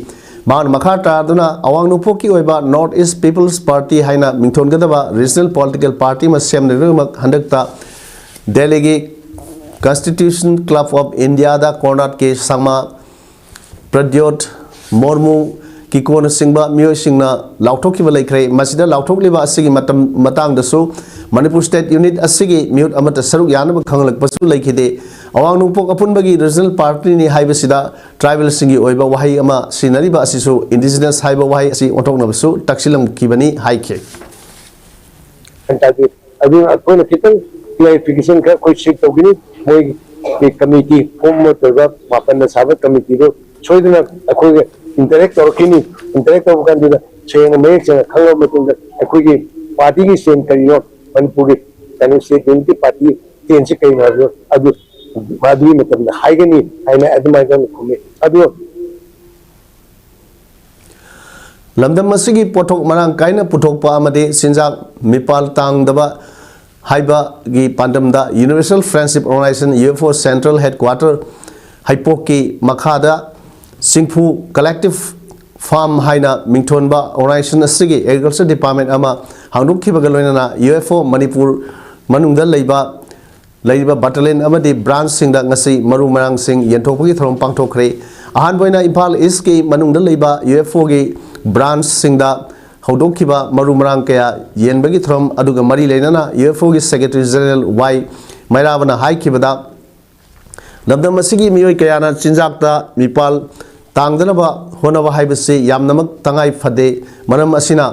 ꯃꯍꯥꯛꯅ ꯃꯈꯥ ꯇꯥꯗꯨꯅ ꯑꯋꯥꯡ ꯅꯣꯡꯄꯣꯛꯀꯤ ꯑꯣꯏꯕ ꯅꯣꯔꯠ ꯏꯁ ꯄꯤꯄꯜꯁ ꯄꯥꯔꯇꯤ ꯍꯥꯏꯅ ꯃꯤꯡꯊꯣꯟꯒꯗꯕ ꯔꯤꯖꯅꯦꯜ ꯄꯣꯂꯤꯇꯤꯀꯦꯜ ꯄꯥꯔꯇꯤ ꯑꯃ ꯁꯦꯝꯅꯕꯒꯤꯗꯃꯛ ꯍꯟꯗꯛꯇ ꯗꯦꯜꯂꯤꯒꯤ Constitution Club of Indiaꯗ ꯀꯣꯔꯅꯥꯠꯀꯤ ꯁꯪꯃꯥ, ꯄ꯭ꯔꯗ꯭ꯌꯣꯠ, ꯃꯣꯔꯃꯨ, ꯀꯤꯀꯣꯅꯆꯤꯡꯕ ꯃꯤꯑꯣꯏꯁꯤꯡꯅ ꯂꯥꯎꯊꯣꯛꯈꯤꯕ ꯂꯩꯈ꯭ꯔꯦ꯫ ꯃꯁꯤꯗ ꯂꯥꯎꯊꯣꯛꯂꯤꯕ ꯑꯁꯤꯒꯤ ꯃꯇꯝ ꯃꯇꯥꯡꯗꯁꯨ ꯃꯅꯤꯄꯨꯔ ꯁ꯭ꯇꯦꯠ ꯌꯨꯅꯤꯠ ꯑꯁꯤꯒꯤ ꯃꯤꯍꯨꯠ ꯑꯃꯠꯇ ꯁꯔꯨꯛ ꯌꯥꯅꯕ ꯈꯪꯍꯜꯂꯛꯄꯁꯨ ꯂꯩꯈꯤꯗꯦ꯫ ꯑꯋꯥꯡ ꯅꯣꯡꯄꯣꯛ ꯑꯄꯨꯟꯕꯒꯤ ꯔꯤꯖꯅꯦꯜ ꯄꯥꯔꯇꯤꯅꯤ ꯍꯥꯏꯕꯁꯤꯗ ꯇ꯭ꯔꯥꯏꯕꯦꯜꯁꯤꯡꯒꯤ ꯑꯣꯏꯕ ꯋꯥꯍꯩ ꯑꯃ ꯁꯤꯖꯤꯟꯅꯔꯤꯕ ꯑꯁꯤꯁꯨ ꯏꯟꯗꯤꯖꯤꯅꯁ ꯍꯥꯏꯕ ꯋꯥꯍꯩ ꯑꯁꯤ ꯑꯣꯟꯊꯣꯛꯅꯕꯁꯨ ꯇꯛꯁꯤꯜꯂꯝꯈꯤꯕꯅꯤ ꯍꯥꯏꯈꯤ꯫ ꯑꯗꯨꯅ ꯑꯩꯈꯣꯏꯅ ꯈꯤꯇꯪ ꯀ꯭ꯂꯦꯔꯤꯐꯤꯀꯦꯁꯟ ꯈꯔ ꯑꯩꯈꯣꯏ ꯁꯤꯛ ꯇꯧꯒꯅꯤ꯫ ꯃꯣꯏꯒꯤ ꯀꯃꯤꯇꯤ ꯐꯣꯝ ꯑꯃ ꯇꯧꯔꯒ ꯃꯥꯄꯟꯅ ꯁꯥꯕ ꯀꯃꯤꯇꯤꯗꯨ ꯁꯣꯏꯗꯅ ꯑꯩꯈꯣꯏꯒ ꯏꯟꯇꯔꯦꯛ ꯇꯧꯔꯛꯈꯤꯅꯤ꯫ ꯏꯟꯇꯔꯦꯛ ꯇꯧꯕ ꯀꯥꯟꯗꯨꯗ ꯁꯦꯡꯅ ꯃꯌꯦꯛ ꯁꯦꯡꯅ ꯈꯪꯉꯕ ꯃꯇꯨꯡꯗ ꯑꯩꯈꯣꯏꯒꯤ ꯄꯥꯔꯇꯤꯒꯤ ꯁ꯭ꯇꯦꯟ ꯀꯔꯤꯅꯣ, ꯃꯅꯤꯄꯨꯔꯒꯤ ꯀꯩꯅꯣ ꯁ꯭ꯇꯦꯠ ꯌꯨꯅꯤꯠꯀꯤ ꯄꯥꯔꯇꯤ ꯁ꯭ꯇꯦꯟꯁꯤ ꯀꯩꯅꯣ ꯍꯥꯏꯕꯗꯣ ꯑꯗꯨ ꯃꯗꯨꯒꯤ ꯃꯇꯝꯗ ꯍꯥꯏꯒꯅꯤ ꯍꯥꯏꯅ ꯑꯗꯨꯃꯥꯏꯅ ꯈꯨꯝꯃꯤ꯫ ꯑꯗꯨ ꯂꯝꯗꯝ ꯑꯁꯤꯒꯤ ꯄꯣꯠꯊꯣꯛ ꯃꯔꯥꯡ ꯀꯥꯏꯅ ꯄꯨꯊꯣꯛꯄ ꯑꯃꯗꯤ ꯆꯤꯟꯖꯥꯛ ꯃꯤꯄꯥꯜ ꯇꯥꯡꯗꯕ ꯍꯥꯏꯕꯒꯤ ꯄꯥꯟꯗꯝꯗ Universal Friendship Organization, UFO Central Headquarter, ꯍꯩꯄꯣꯛꯀꯤ ꯃꯈꯥꯗ ꯆꯤꯡꯐꯨ Collective Farm ꯍꯥꯏꯅ ꯃꯤꯡꯊꯣꯟꯕ organization ꯑꯁꯤꯒꯤ agriculture department ꯑꯃ ꯍꯥꯡꯗꯣꯛꯈꯤꯕꯒ ꯂꯣꯏꯅꯅ UFO ꯃꯅꯤꯄꯨꯔ ꯃꯅꯨꯡꯗ ꯂꯩꯕ ꯂꯩꯔꯤꯕ battalion ꯑꯃꯗꯤ branchꯁꯤꯡꯗ ꯉꯁꯤ ꯃꯔꯨ ꯃꯔꯥꯡꯁꯤꯡ ꯌꯦꯟꯊꯣꯛꯄꯒꯤ ꯊꯧꯔꯝ ꯄꯥꯡꯊꯣꯛꯈ꯭ꯔꯦ꯫ ꯑꯍꯥꯟꯕ ꯑꯣꯏꯅ ꯏꯝꯐꯥꯜ Eastꯀꯤ ꯃꯅꯨꯡꯗ ꯂꯩꯕ UFOꯒꯤ branchꯁꯤꯡꯗ ꯍꯧꯗꯣꯛꯈꯤꯕ ꯃꯔꯨ ꯃꯔꯥꯡ ꯀꯌꯥ ꯌꯦꯟꯕꯒꯤ ꯊꯧꯔꯝ ꯑꯗꯨꯒ ꯃꯔꯤ ꯂꯩꯅꯅ UFOꯒꯤ Secretary General ꯋꯥꯏ ꯃꯩꯔꯥꯕꯅ ꯍꯥꯏꯈꯤꯕꯗ, ꯂꯝꯗꯝ ꯑꯁꯤꯒꯤ ꯃꯤꯑꯣꯏ ꯀꯌꯥꯅ ꯆꯤꯟꯖꯥꯛꯇ ꯃꯤꯄꯥꯜ ꯇꯥꯡꯗꯅꯕ ꯍꯣꯠꯅꯕ ꯍꯥꯏꯕꯁꯤ ꯌꯥꯝꯅꯃꯛ ꯇꯉꯥꯏ ꯐꯗꯦ꯫ ꯃꯔꯝ ꯑꯁꯤꯅ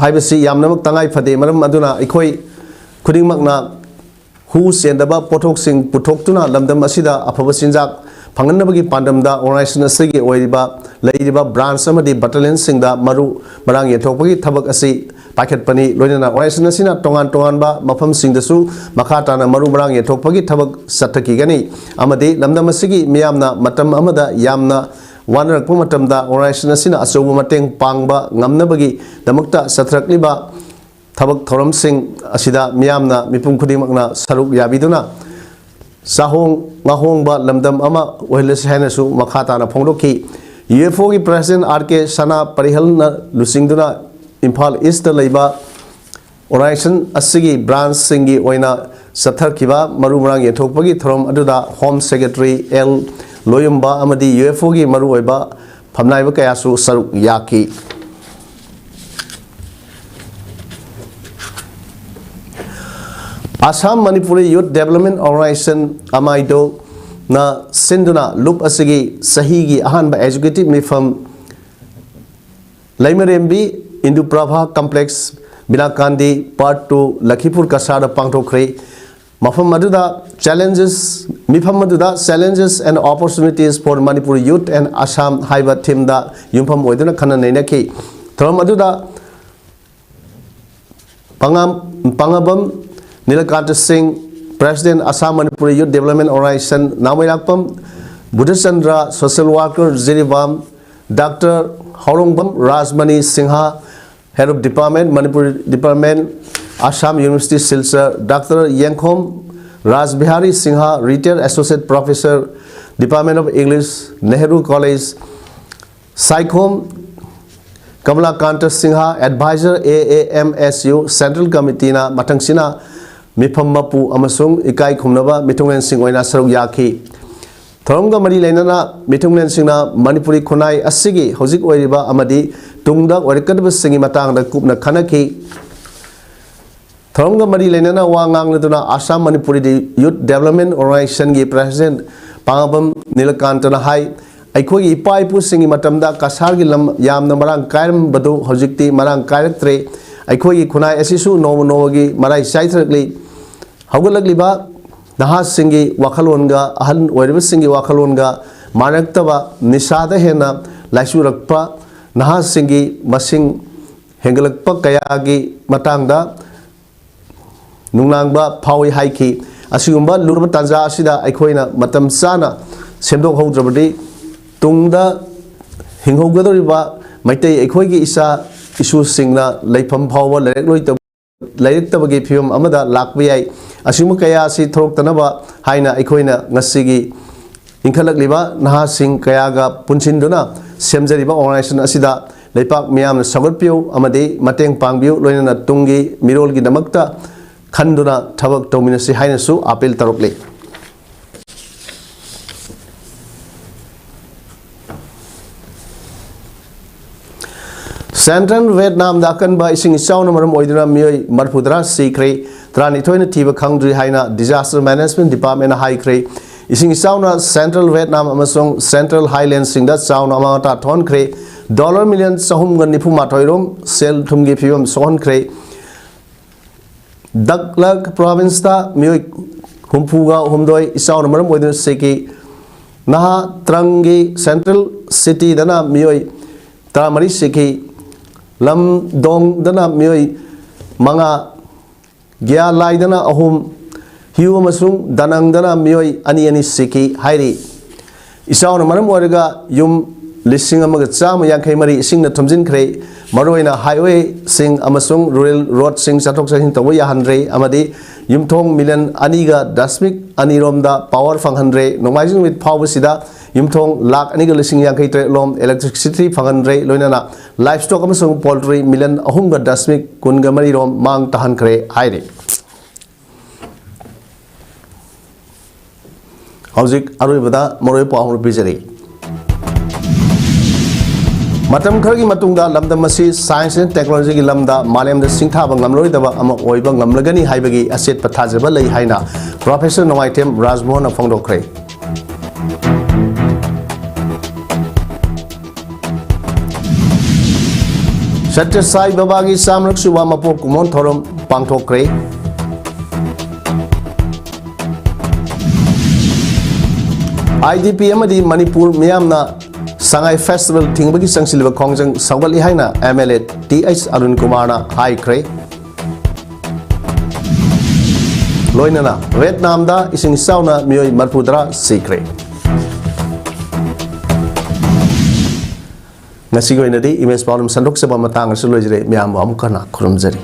ꯍꯥꯏꯕꯁꯤ ꯌꯥꯝꯅꯃꯛ ꯇꯉꯥꯏ ꯐꯗꯦ꯫ ꯃꯔꯝ ꯑꯗꯨꯅ ꯑꯩꯈꯣꯏ ꯈꯨꯗꯤꯡꯃꯛꯅ ꯍꯨ ꯆꯦꯟꯗꯕ ꯄꯣꯠꯊꯣꯛꯁꯤꯡ ꯄꯨꯊꯣꯛꯇꯨꯅ ꯂꯝꯗꯝ ꯑꯁꯤꯗ ꯑꯐꯕ ꯆꯤꯟꯖꯥꯛ ꯐꯪꯍꯟꯅꯕꯒꯤ ꯄꯥꯟꯗꯝꯗ organization ꯑꯁꯤꯒꯤ ꯑꯣꯏꯔꯤꯕ ꯂꯩꯔꯤꯕ branch ꯑꯃꯗꯤ battalionꯁꯤꯡꯗ ꯃꯔꯨ ꯃꯔꯥꯡ ꯌꯦꯟꯊꯣꯛꯄꯒꯤ ꯊꯕꯛ ꯑꯁꯤ ꯄꯥꯏꯈꯠꯄꯅꯤ꯫ ꯂꯣꯏꯅꯅ organization ꯑꯁꯤꯅ ꯇꯣꯉꯥꯟ ꯇꯣꯉꯥꯟꯕ ꯃꯐꯝꯁꯤꯡꯗꯁꯨ ꯃꯈꯥ ꯇꯥꯅ ꯃꯔꯨ ꯃꯔꯥꯡ ꯌꯦꯟꯊꯣꯛꯄꯒꯤ ꯊꯕꯛ ꯆꯠꯊꯈꯤꯒꯅꯤ ꯑꯃꯗꯤ ꯂꯝꯗꯝ ꯑꯁꯤꯒꯤ ꯃꯤꯌꯥꯝꯅ ꯃꯇꯝ ꯑꯃꯗ ꯌꯥꯝꯅ ꯋꯥꯅꯔꯛꯄ ꯃꯇꯝꯗ organization ꯑꯁꯤꯅ ꯑꯆꯧꯕ ꯃꯇꯦꯡ ꯄꯥꯡꯕ ꯉꯝꯅꯕꯒꯤꯗꯃꯛꯇ ꯆꯠꯊꯔꯛꯂꯤꯕ ꯊꯕꯛ ꯊꯧꯔꯝꯁꯤꯡ ꯑꯁꯤꯗ ꯃꯤꯌꯥꯝꯅ ꯃꯤꯄꯨꯝ ꯈꯨꯗꯤꯡꯃꯛꯅ ꯁꯔꯨꯛ ꯌꯥꯕꯤꯗꯨꯅ ꯆꯥꯍꯣꯡ ꯉꯥꯍꯣꯡꯕ ꯂꯝꯗꯝ ꯑꯃ ꯑꯣꯏꯍꯜꯂꯁꯤ ꯍꯥꯏꯅꯁꯨ ꯃꯈꯥ ꯇꯥꯅ ꯐꯣꯡꯗꯣꯛꯈꯤ꯫ UFOꯒꯤ President R K ꯁꯅꯥ ꯄꯔꯤꯍꯜꯅ ꯂꯨꯆꯤꯡꯗꯨꯅ ꯏꯝꯐꯥꯜ Eastꯇ ꯂꯩꯕ ꯑꯣꯔꯒꯅꯥꯏꯖꯦꯁꯟ ꯑꯁꯤꯒꯤ ꯕ꯭ꯔꯥꯟꯁꯁꯤꯡꯒꯤ ꯑꯣꯏꯅ ꯆꯠꯊꯈꯤꯕ ꯃꯔꯨ ꯃꯔꯥꯡ ꯌꯦꯟꯊꯣꯛꯄꯒꯤ ꯊꯧꯔꯝ ꯑꯗꯨꯗ ꯍꯣꯝ ꯁꯦꯀ꯭ꯔꯦꯇꯔꯤ ꯑꯦꯜ ꯂꯣꯌꯨꯝꯕ ꯑꯃꯗꯤ ꯌꯨ ꯑꯦꯐ ꯑꯣꯒꯤ ꯃꯔꯨꯑꯣꯏꯕ ꯐꯝꯅꯥꯏꯕ ꯀꯌꯥꯁꯨ ꯁꯔꯨꯛ ꯌꯥꯈꯤ꯫ ꯑꯁꯥꯝ ꯃꯅꯤꯄꯨꯔꯤ ꯌꯨꯠ ꯗꯦꯕꯂꯞꯃꯦꯟ ꯑꯣꯔꯒꯅꯥꯏꯖꯦꯁꯟ, ꯑꯃꯥꯏꯗꯣꯅ ꯁꯤꯟꯗꯨꯅ ꯂꯨꯞ ꯑꯁꯤꯒꯤ ꯆꯍꯤꯒꯤ ꯑꯍꯥꯟꯕ ꯑꯦꯛꯖꯤꯀ꯭ꯌꯨꯇꯤꯚ ꯃꯤꯐꯝ ꯂꯩꯃꯔꯦꯝꯕꯤ ꯏꯟꯗꯨ ꯄ꯭ꯔꯚꯥ ꯀꯝꯄ꯭ꯂꯦꯛꯁ, ꯕꯤꯅꯥꯀꯥꯟꯗꯤ ꯄꯥꯔꯠ ꯇꯨ, ꯂꯈꯤꯄꯨꯔ ꯀꯁꯥꯔꯗ ꯄꯥꯡꯊꯣꯛꯈ꯭ꯔꯦ꯫ ꯃꯐꯝ ꯑꯗꯨꯗ challenges, ꯃꯤꯐꯝ ꯑꯗꯨꯗ Challenges and Opportunities for Manipur Youth and Assam ꯍꯥꯏꯕ ꯊꯤꯝꯗ ꯌꯨꯝꯐꯝ ꯑꯣꯏꯗꯨꯅ ꯈꯟꯅ ꯅꯩꯅꯈꯤ꯫ ꯊꯧꯔꯝ ꯑꯗꯨꯗ ꯄꯉꯥꯝ-, ꯄꯉꯥꯕꯝ ꯅꯤꯂꯀꯥꯟꯇ ꯁꯤꯡ, President, Assam Manipuri Youth Development Organization, Naomeirakpam Budhachandra, social worker, Jiribam doctor Haorongbam Rajmani Singh, Head of Department, Manipuri Department, Assam University, Silchar, doctor Yengkhom Rajbihari Singh, Retired Associate Professor, Department of English, Nehru College, Saikhom ꯀꯃꯂꯥꯀꯥꯟꯇ Singh, Advisor, A A M S U Central Committeeꯅ ꯃꯊꯪꯁꯤꯅ ꯃꯤꯐꯝ ꯃꯄꯨ ꯑꯃꯁꯨꯡ ꯏꯀꯥꯏ ꯈꯨꯝꯅꯕ ꯃꯤꯊꯨꯡꯂꯦꯟꯁꯤꯡ ꯑꯣꯏꯅ ꯁꯔꯨꯛ ꯌꯥꯈꯤ꯫ ꯊꯧꯔꯝꯒ ꯃꯔꯤ ꯂꯩꯅꯅ ꯃꯤꯊꯨꯡꯂꯦꯟꯁꯤꯡꯅ ꯃꯅꯤꯄꯨꯔꯤ ꯈꯨꯟꯅꯥꯏ ꯑꯁꯤꯒꯤ ꯍꯧꯖꯤꯛ ꯑꯣꯏꯔꯤꯕ ꯑꯃꯗꯤ ꯇꯨꯡꯗ ꯑꯣꯏꯔꯛꯀꯗꯕꯁꯤꯡꯒꯤ ꯃꯇꯥꯡꯗ ꯀꯨꯞꯅ ꯈꯟꯅꯈꯤ꯫ ꯊꯧꯔꯝꯒ ꯃꯔꯤ ꯂꯩꯅꯅ ꯋꯥ ꯉꯥꯡꯂꯗꯨꯅ Assam Manipuri Youth Development Organizationꯒꯤ President ꯄꯥꯉꯥꯕꯝ ꯅꯤꯂꯀꯥꯟꯇꯅ ꯍꯥꯏ, ꯑꯩꯈꯣꯏꯒꯤ ꯏꯄꯥ ꯏꯄꯨꯁꯤꯡꯒꯤ ꯃꯇꯝꯗ ꯀꯁꯥꯔꯒꯤ ꯂꯝ ꯌꯥꯝꯅ ꯃꯔꯥꯡ ꯀꯥꯏꯔꯝꯕꯗꯨ ꯍꯧꯖꯤꯛꯇꯤ ꯃꯔꯥꯡ ꯀꯥꯏꯔꯛꯇ꯭ꯔꯦ꯫ ꯑꯩꯈꯣꯏꯒꯤ ꯈꯨꯟꯅꯥꯏ ꯑꯁꯤꯁꯨ ꯅꯣꯡꯃ ꯅꯣꯡꯃꯒꯤ ꯃꯔꯥꯏ ꯆꯥꯏꯊꯔꯛꯂꯤ꯫ ꯍꯧꯒꯠꯂꯛꯂꯤꯕ ꯅꯍꯥꯁꯤꯡꯒꯤ ꯋꯥꯈꯜꯂꯣꯟꯒ ꯑꯍꯜ ꯑꯣꯏꯔꯕꯁꯤꯡꯒꯤ ꯋꯥꯈꯜꯂꯣꯟꯒ ꯃꯥꯟꯅꯔꯛꯇꯕ, ꯅꯤꯁꯥꯗ ꯍꯦꯟꯅ ꯂꯥꯏꯆꯨꯔꯛꯄ ꯅꯍꯥꯁꯤꯡꯒꯤ ꯃꯁꯤꯡ ꯍꯦꯟꯒꯠꯂꯛꯄ ꯀꯌꯥꯒꯤ ꯃꯇꯥꯡꯗ ꯅꯨꯡꯅꯥꯡꯕ ꯐꯥꯎꯏ ꯍꯥꯏꯈꯤ꯫ ꯑꯁꯤꯒꯨꯝꯕ ꯂꯨꯔꯕ ꯇꯥꯟꯖꯥ ꯑꯁꯤꯗ ꯑꯩꯈꯣꯏꯅ ꯃꯇꯝ ꯆꯥꯅ ꯁꯦꯝꯗꯣꯛꯍꯧꯗ꯭ꯔꯕꯗꯤ ꯇꯨꯡꯗ ꯍꯤꯡꯍꯧꯒꯗꯧꯔꯤꯕ ꯃꯩꯇꯩ ꯑꯩꯈꯣꯏꯒꯤ ꯏꯆꯥ ꯏꯁꯨꯁꯤꯡꯅ ꯂꯩꯐꯝ ꯐꯥꯎꯕ ꯂꯩꯔꯛꯂꯣꯏꯗꯕ, ꯂꯩꯔꯛꯇꯕꯒꯤ ꯐꯤꯕꯝ ꯑꯃꯗ ꯂꯥꯛꯄ ꯌꯥꯏ꯫ ꯑꯁꯤꯒꯨꯝꯕ ꯀꯌꯥ ꯑꯁꯤ ꯊꯣꯛꯂꯛꯇꯅꯕ ꯍꯥꯏꯅ ꯑꯩꯈꯣꯏꯅ ꯉꯁꯤꯒꯤ ꯏꯟꯈꯠꯂꯛꯂꯤꯕ ꯅꯍꯥꯁꯤꯡ ꯀꯌꯥꯒ ꯄꯨꯟꯁꯤꯟꯗꯨꯅ ꯁꯦꯝꯖꯔꯤꯕ organization ꯑꯁꯤꯗ ꯂꯩꯄꯥꯛ ꯃꯤꯌꯥꯝꯅ ꯁꯧꯒꯠꯄꯤꯌꯨ ꯑꯃꯗꯤ ꯃꯇꯦꯡ ꯄꯥꯡꯕꯤꯌꯨ, ꯂꯣꯏꯅꯅ ꯇꯨꯡꯒꯤ ꯃꯤꯔꯣꯜꯒꯤꯗꯃꯛꯇ ꯈꯟꯗꯨꯅ ꯊꯕꯛ ꯇꯧꯃꯤꯟꯅꯁꯤ ꯍꯥꯏꯅꯁꯨ ꯑꯥꯄꯤꯜ ꯇꯧꯔꯛꯂꯤ꯫ ꯁꯦꯟꯇ꯭ꯔꯦꯜ ꯚꯤꯌꯦꯠꯅꯥꯝꯗ ꯑꯀꯟꯕ ꯏꯁꯤꯡ ꯏꯆꯥꯎꯅ ꯃꯔꯝ ꯑꯣꯏꯗꯨꯅ ꯃꯤꯑꯣꯏ ꯃꯔꯤꯐꯨꯇꯔꯥ ꯁꯤꯈ꯭ꯔꯦ, ꯇꯔꯥꯅꯤꯊꯣꯏꯅ ꯊꯤꯕ ꯈꯪꯗ꯭ꯔꯤ ꯍꯥꯏꯅ Disaster Management Department ꯅ ꯍꯥꯏꯈ꯭ꯔꯦ꯫ ꯏꯁꯤꯡ ꯏꯆꯥꯎꯅ ꯁꯦꯟꯇ꯭ꯔꯦꯜ ꯚꯤꯌꯦꯠꯅꯥꯝ ꯑꯃꯁꯨꯡ ꯁꯦꯟꯇ꯭ꯔꯦꯜ ꯍꯥꯏꯂꯦꯟꯁꯁꯤꯡꯗ ꯆꯥꯎꯅ ꯑꯃꯥꯡ ꯑꯇꯥ ꯊꯣꯛꯍꯟꯈ꯭ꯔꯦ꯫ ꯗꯣꯂꯔ ꯃꯤꯂꯤꯌꯟ ꯆꯍꯨꯝꯒ ꯅꯤꯐꯨ ꯃꯥꯊꯣꯏ ꯔꯣꯝ ꯁꯦꯜ ꯊꯨꯝꯒꯤ ꯐꯤꯕꯝ ꯁꯣꯛꯍꯟꯈ꯭ꯔꯦ꯫ ꯗꯛꯂꯛ ꯄ꯭ꯔꯣꯚꯤꯟꯁꯇ ꯃꯤꯑꯣꯏ ꯍꯨꯝꯐꯨꯒ ꯍꯨꯝꯗꯣꯏ ꯏꯆꯥꯎꯅ ꯃꯔꯝ ꯑꯣꯏꯗꯨꯅ ꯁꯤꯈꯤ꯫ ꯅꯍꯥ ꯇ꯭ꯔꯪꯒꯤ ꯁꯦꯟꯇ꯭ꯔꯦꯜ ꯁꯤꯇꯤꯗꯅ ꯃꯤꯑꯣꯏ ꯇꯔꯥꯃꯔꯤ ꯁꯤꯈꯤ꯫ ꯂꯝꯗꯣꯡꯗꯅ ꯃꯤꯑꯣꯏ ꯃꯉꯥ, ꯒ꯭ꯌꯥꯂꯥꯏꯗꯅ ꯑꯍꯨꯝ, ꯍꯤꯌꯨ ꯑꯃꯁꯨꯡ ꯗꯅꯪꯗꯅ ꯃꯤꯑꯣꯏ ꯑꯅꯤ ꯑꯅꯤ ꯁꯤꯈꯤ ꯍꯥꯏꯔꯤ꯫ ꯏꯆꯥꯎꯅ ꯃꯔꯝ ꯑꯣꯏꯔꯒ ꯌꯨꯝ ꯂꯤꯁꯤꯡ ꯑꯃꯒ ꯆꯥꯝꯃ ꯌꯥꯡꯈꯩ ꯃꯔꯤ ꯏꯁꯤꯡꯅ ꯊꯨꯝꯖꯤꯟꯈ꯭ꯔꯦ꯫ ꯃꯔꯨꯑꯣꯏꯅ ꯍꯥꯏꯋꯦꯁꯤꯡ ꯑꯃꯁꯨꯡ ꯔꯨꯔꯦꯜ ꯔꯣꯗꯁꯤꯡ ꯆꯠꯊꯣꯛ ꯆꯠꯁꯤꯟ ꯇꯧꯕ ꯌꯥꯍꯟꯗ꯭ꯔꯦ ꯑꯃꯗꯤ ꯌꯨꯝꯊꯣꯡ ꯃꯤꯂꯤꯌꯟ ꯑꯅꯤꯒ ꯗꯁꯃꯤꯛ ꯑꯅꯤꯔꯣꯝꯗ ꯄꯥꯋꯔ ꯐꯪꯍꯟꯗ꯭ꯔꯦ꯫ ꯅꯣꯡꯃꯥꯏꯖꯤꯡ ꯅꯨꯃꯤꯠ ꯐꯥꯎꯕꯁꯤꯗ ꯌꯨꯝꯊꯣꯡ ꯂꯥꯈ ꯑꯅꯤꯒ ꯂꯤꯁꯤꯡ ꯌꯥꯡꯈꯩ ꯇꯔꯦꯠ ꯂꯣꯝ electricity ꯐꯪꯍꯟꯗ꯭ꯔꯦ, ꯂꯣꯏꯅꯅ livestock ꯑꯃꯁꯨꯡ poultry ꯃꯤꯂꯤꯌꯟ ꯑꯍꯨꯝꯒ ꯗꯁꯃꯤꯛ ꯀꯨꯟꯒ ꯃꯔꯤ ꯔꯣꯝ ꯃꯥꯡ ꯇꯥꯍꯟꯈ꯭ꯔꯦ ꯍꯥꯏꯔꯤ꯫ ꯍꯧꯖꯤꯛ ꯑꯔꯣꯏꯕꯗ ꯃꯔꯨꯑꯣꯏꯕ ꯄꯥꯎ ꯑꯃ ꯄꯤꯖꯔꯤ꯫ ꯃꯇꯝ ꯈꯔꯒꯤ ꯃꯇꯨꯡꯗ ꯂꯝꯗꯝ ꯑꯁꯤ science and technology ꯒꯤ ꯂꯝꯗ ꯃꯥꯂꯦꯝꯗ ꯁꯤꯡꯊꯥꯕ ꯉꯝꯂꯔꯣꯏꯗꯕ ꯑꯃ ꯑꯣꯏꯕ ꯉꯝꯂꯒꯅꯤ ꯍꯥꯏꯕꯒꯤ ꯑꯆꯦꯠꯄ ꯊꯥꯖꯕ ꯂꯩ ꯍꯥꯏꯅ Professor ꯅꯣꯡꯃꯥꯏꯊꯦꯝ ꯔꯥꯖꯃꯣꯍꯟꯅ ꯐꯣꯡꯗꯣꯛꯈ꯭ꯔꯦ꯫ ꯁꯠꯌ ꯁꯥꯏ ꯕꯕꯥꯒꯤ ꯆꯥꯝꯃꯔꯛ ꯁꯨꯕ ꯃꯄꯣꯛ ꯀꯨꯝꯑꯣꯟ ꯊꯧꯔꯝ ꯄꯥꯡꯊꯣꯛꯈ꯭ꯔꯦ꯫ IDP ꯑꯃꯗꯤ ꯃꯅꯤꯄꯨꯔ ꯃꯤꯌꯥꯝꯅ ꯁꯉꯥꯏ festival ꯊꯤꯡꯕꯒꯤ ꯆꯪꯁꯤꯜꯂꯤꯕ ꯈꯣꯡꯖꯪ ꯁꯧꯒꯠꯂꯤ ꯍꯥꯏꯅ MLA Th ꯑꯔꯨꯟ ꯀꯨꯃꯥꯔꯅ ꯍꯥꯏꯈ꯭ꯔꯦ꯫ ꯂꯣꯏꯅꯅ ꯚꯤꯌꯦꯠꯅꯥꯝꯗ ꯏꯁꯤꯡ ꯏꯆꯥꯎꯅ ꯃꯤꯑꯣꯏ ꯃꯔꯤꯐꯨꯇꯔꯥ ꯁꯤꯈ꯭ꯔꯦ꯫ ꯉꯁꯤꯒꯤ ꯑꯣꯏꯅꯗꯤ ꯏꯃꯦꯖ ꯄꯥꯎꯗꯝ ꯁꯟꯗꯣꯛꯆꯕ ꯃꯇꯥꯡ ꯑꯁꯤꯗ ꯂꯣꯏꯖꯔꯦ꯫ ꯃꯌꯥꯝꯕꯨ ꯑꯃꯨꯛ ꯍꯟꯅ ꯈꯨꯔꯨꯝꯖꯔꯤ꯫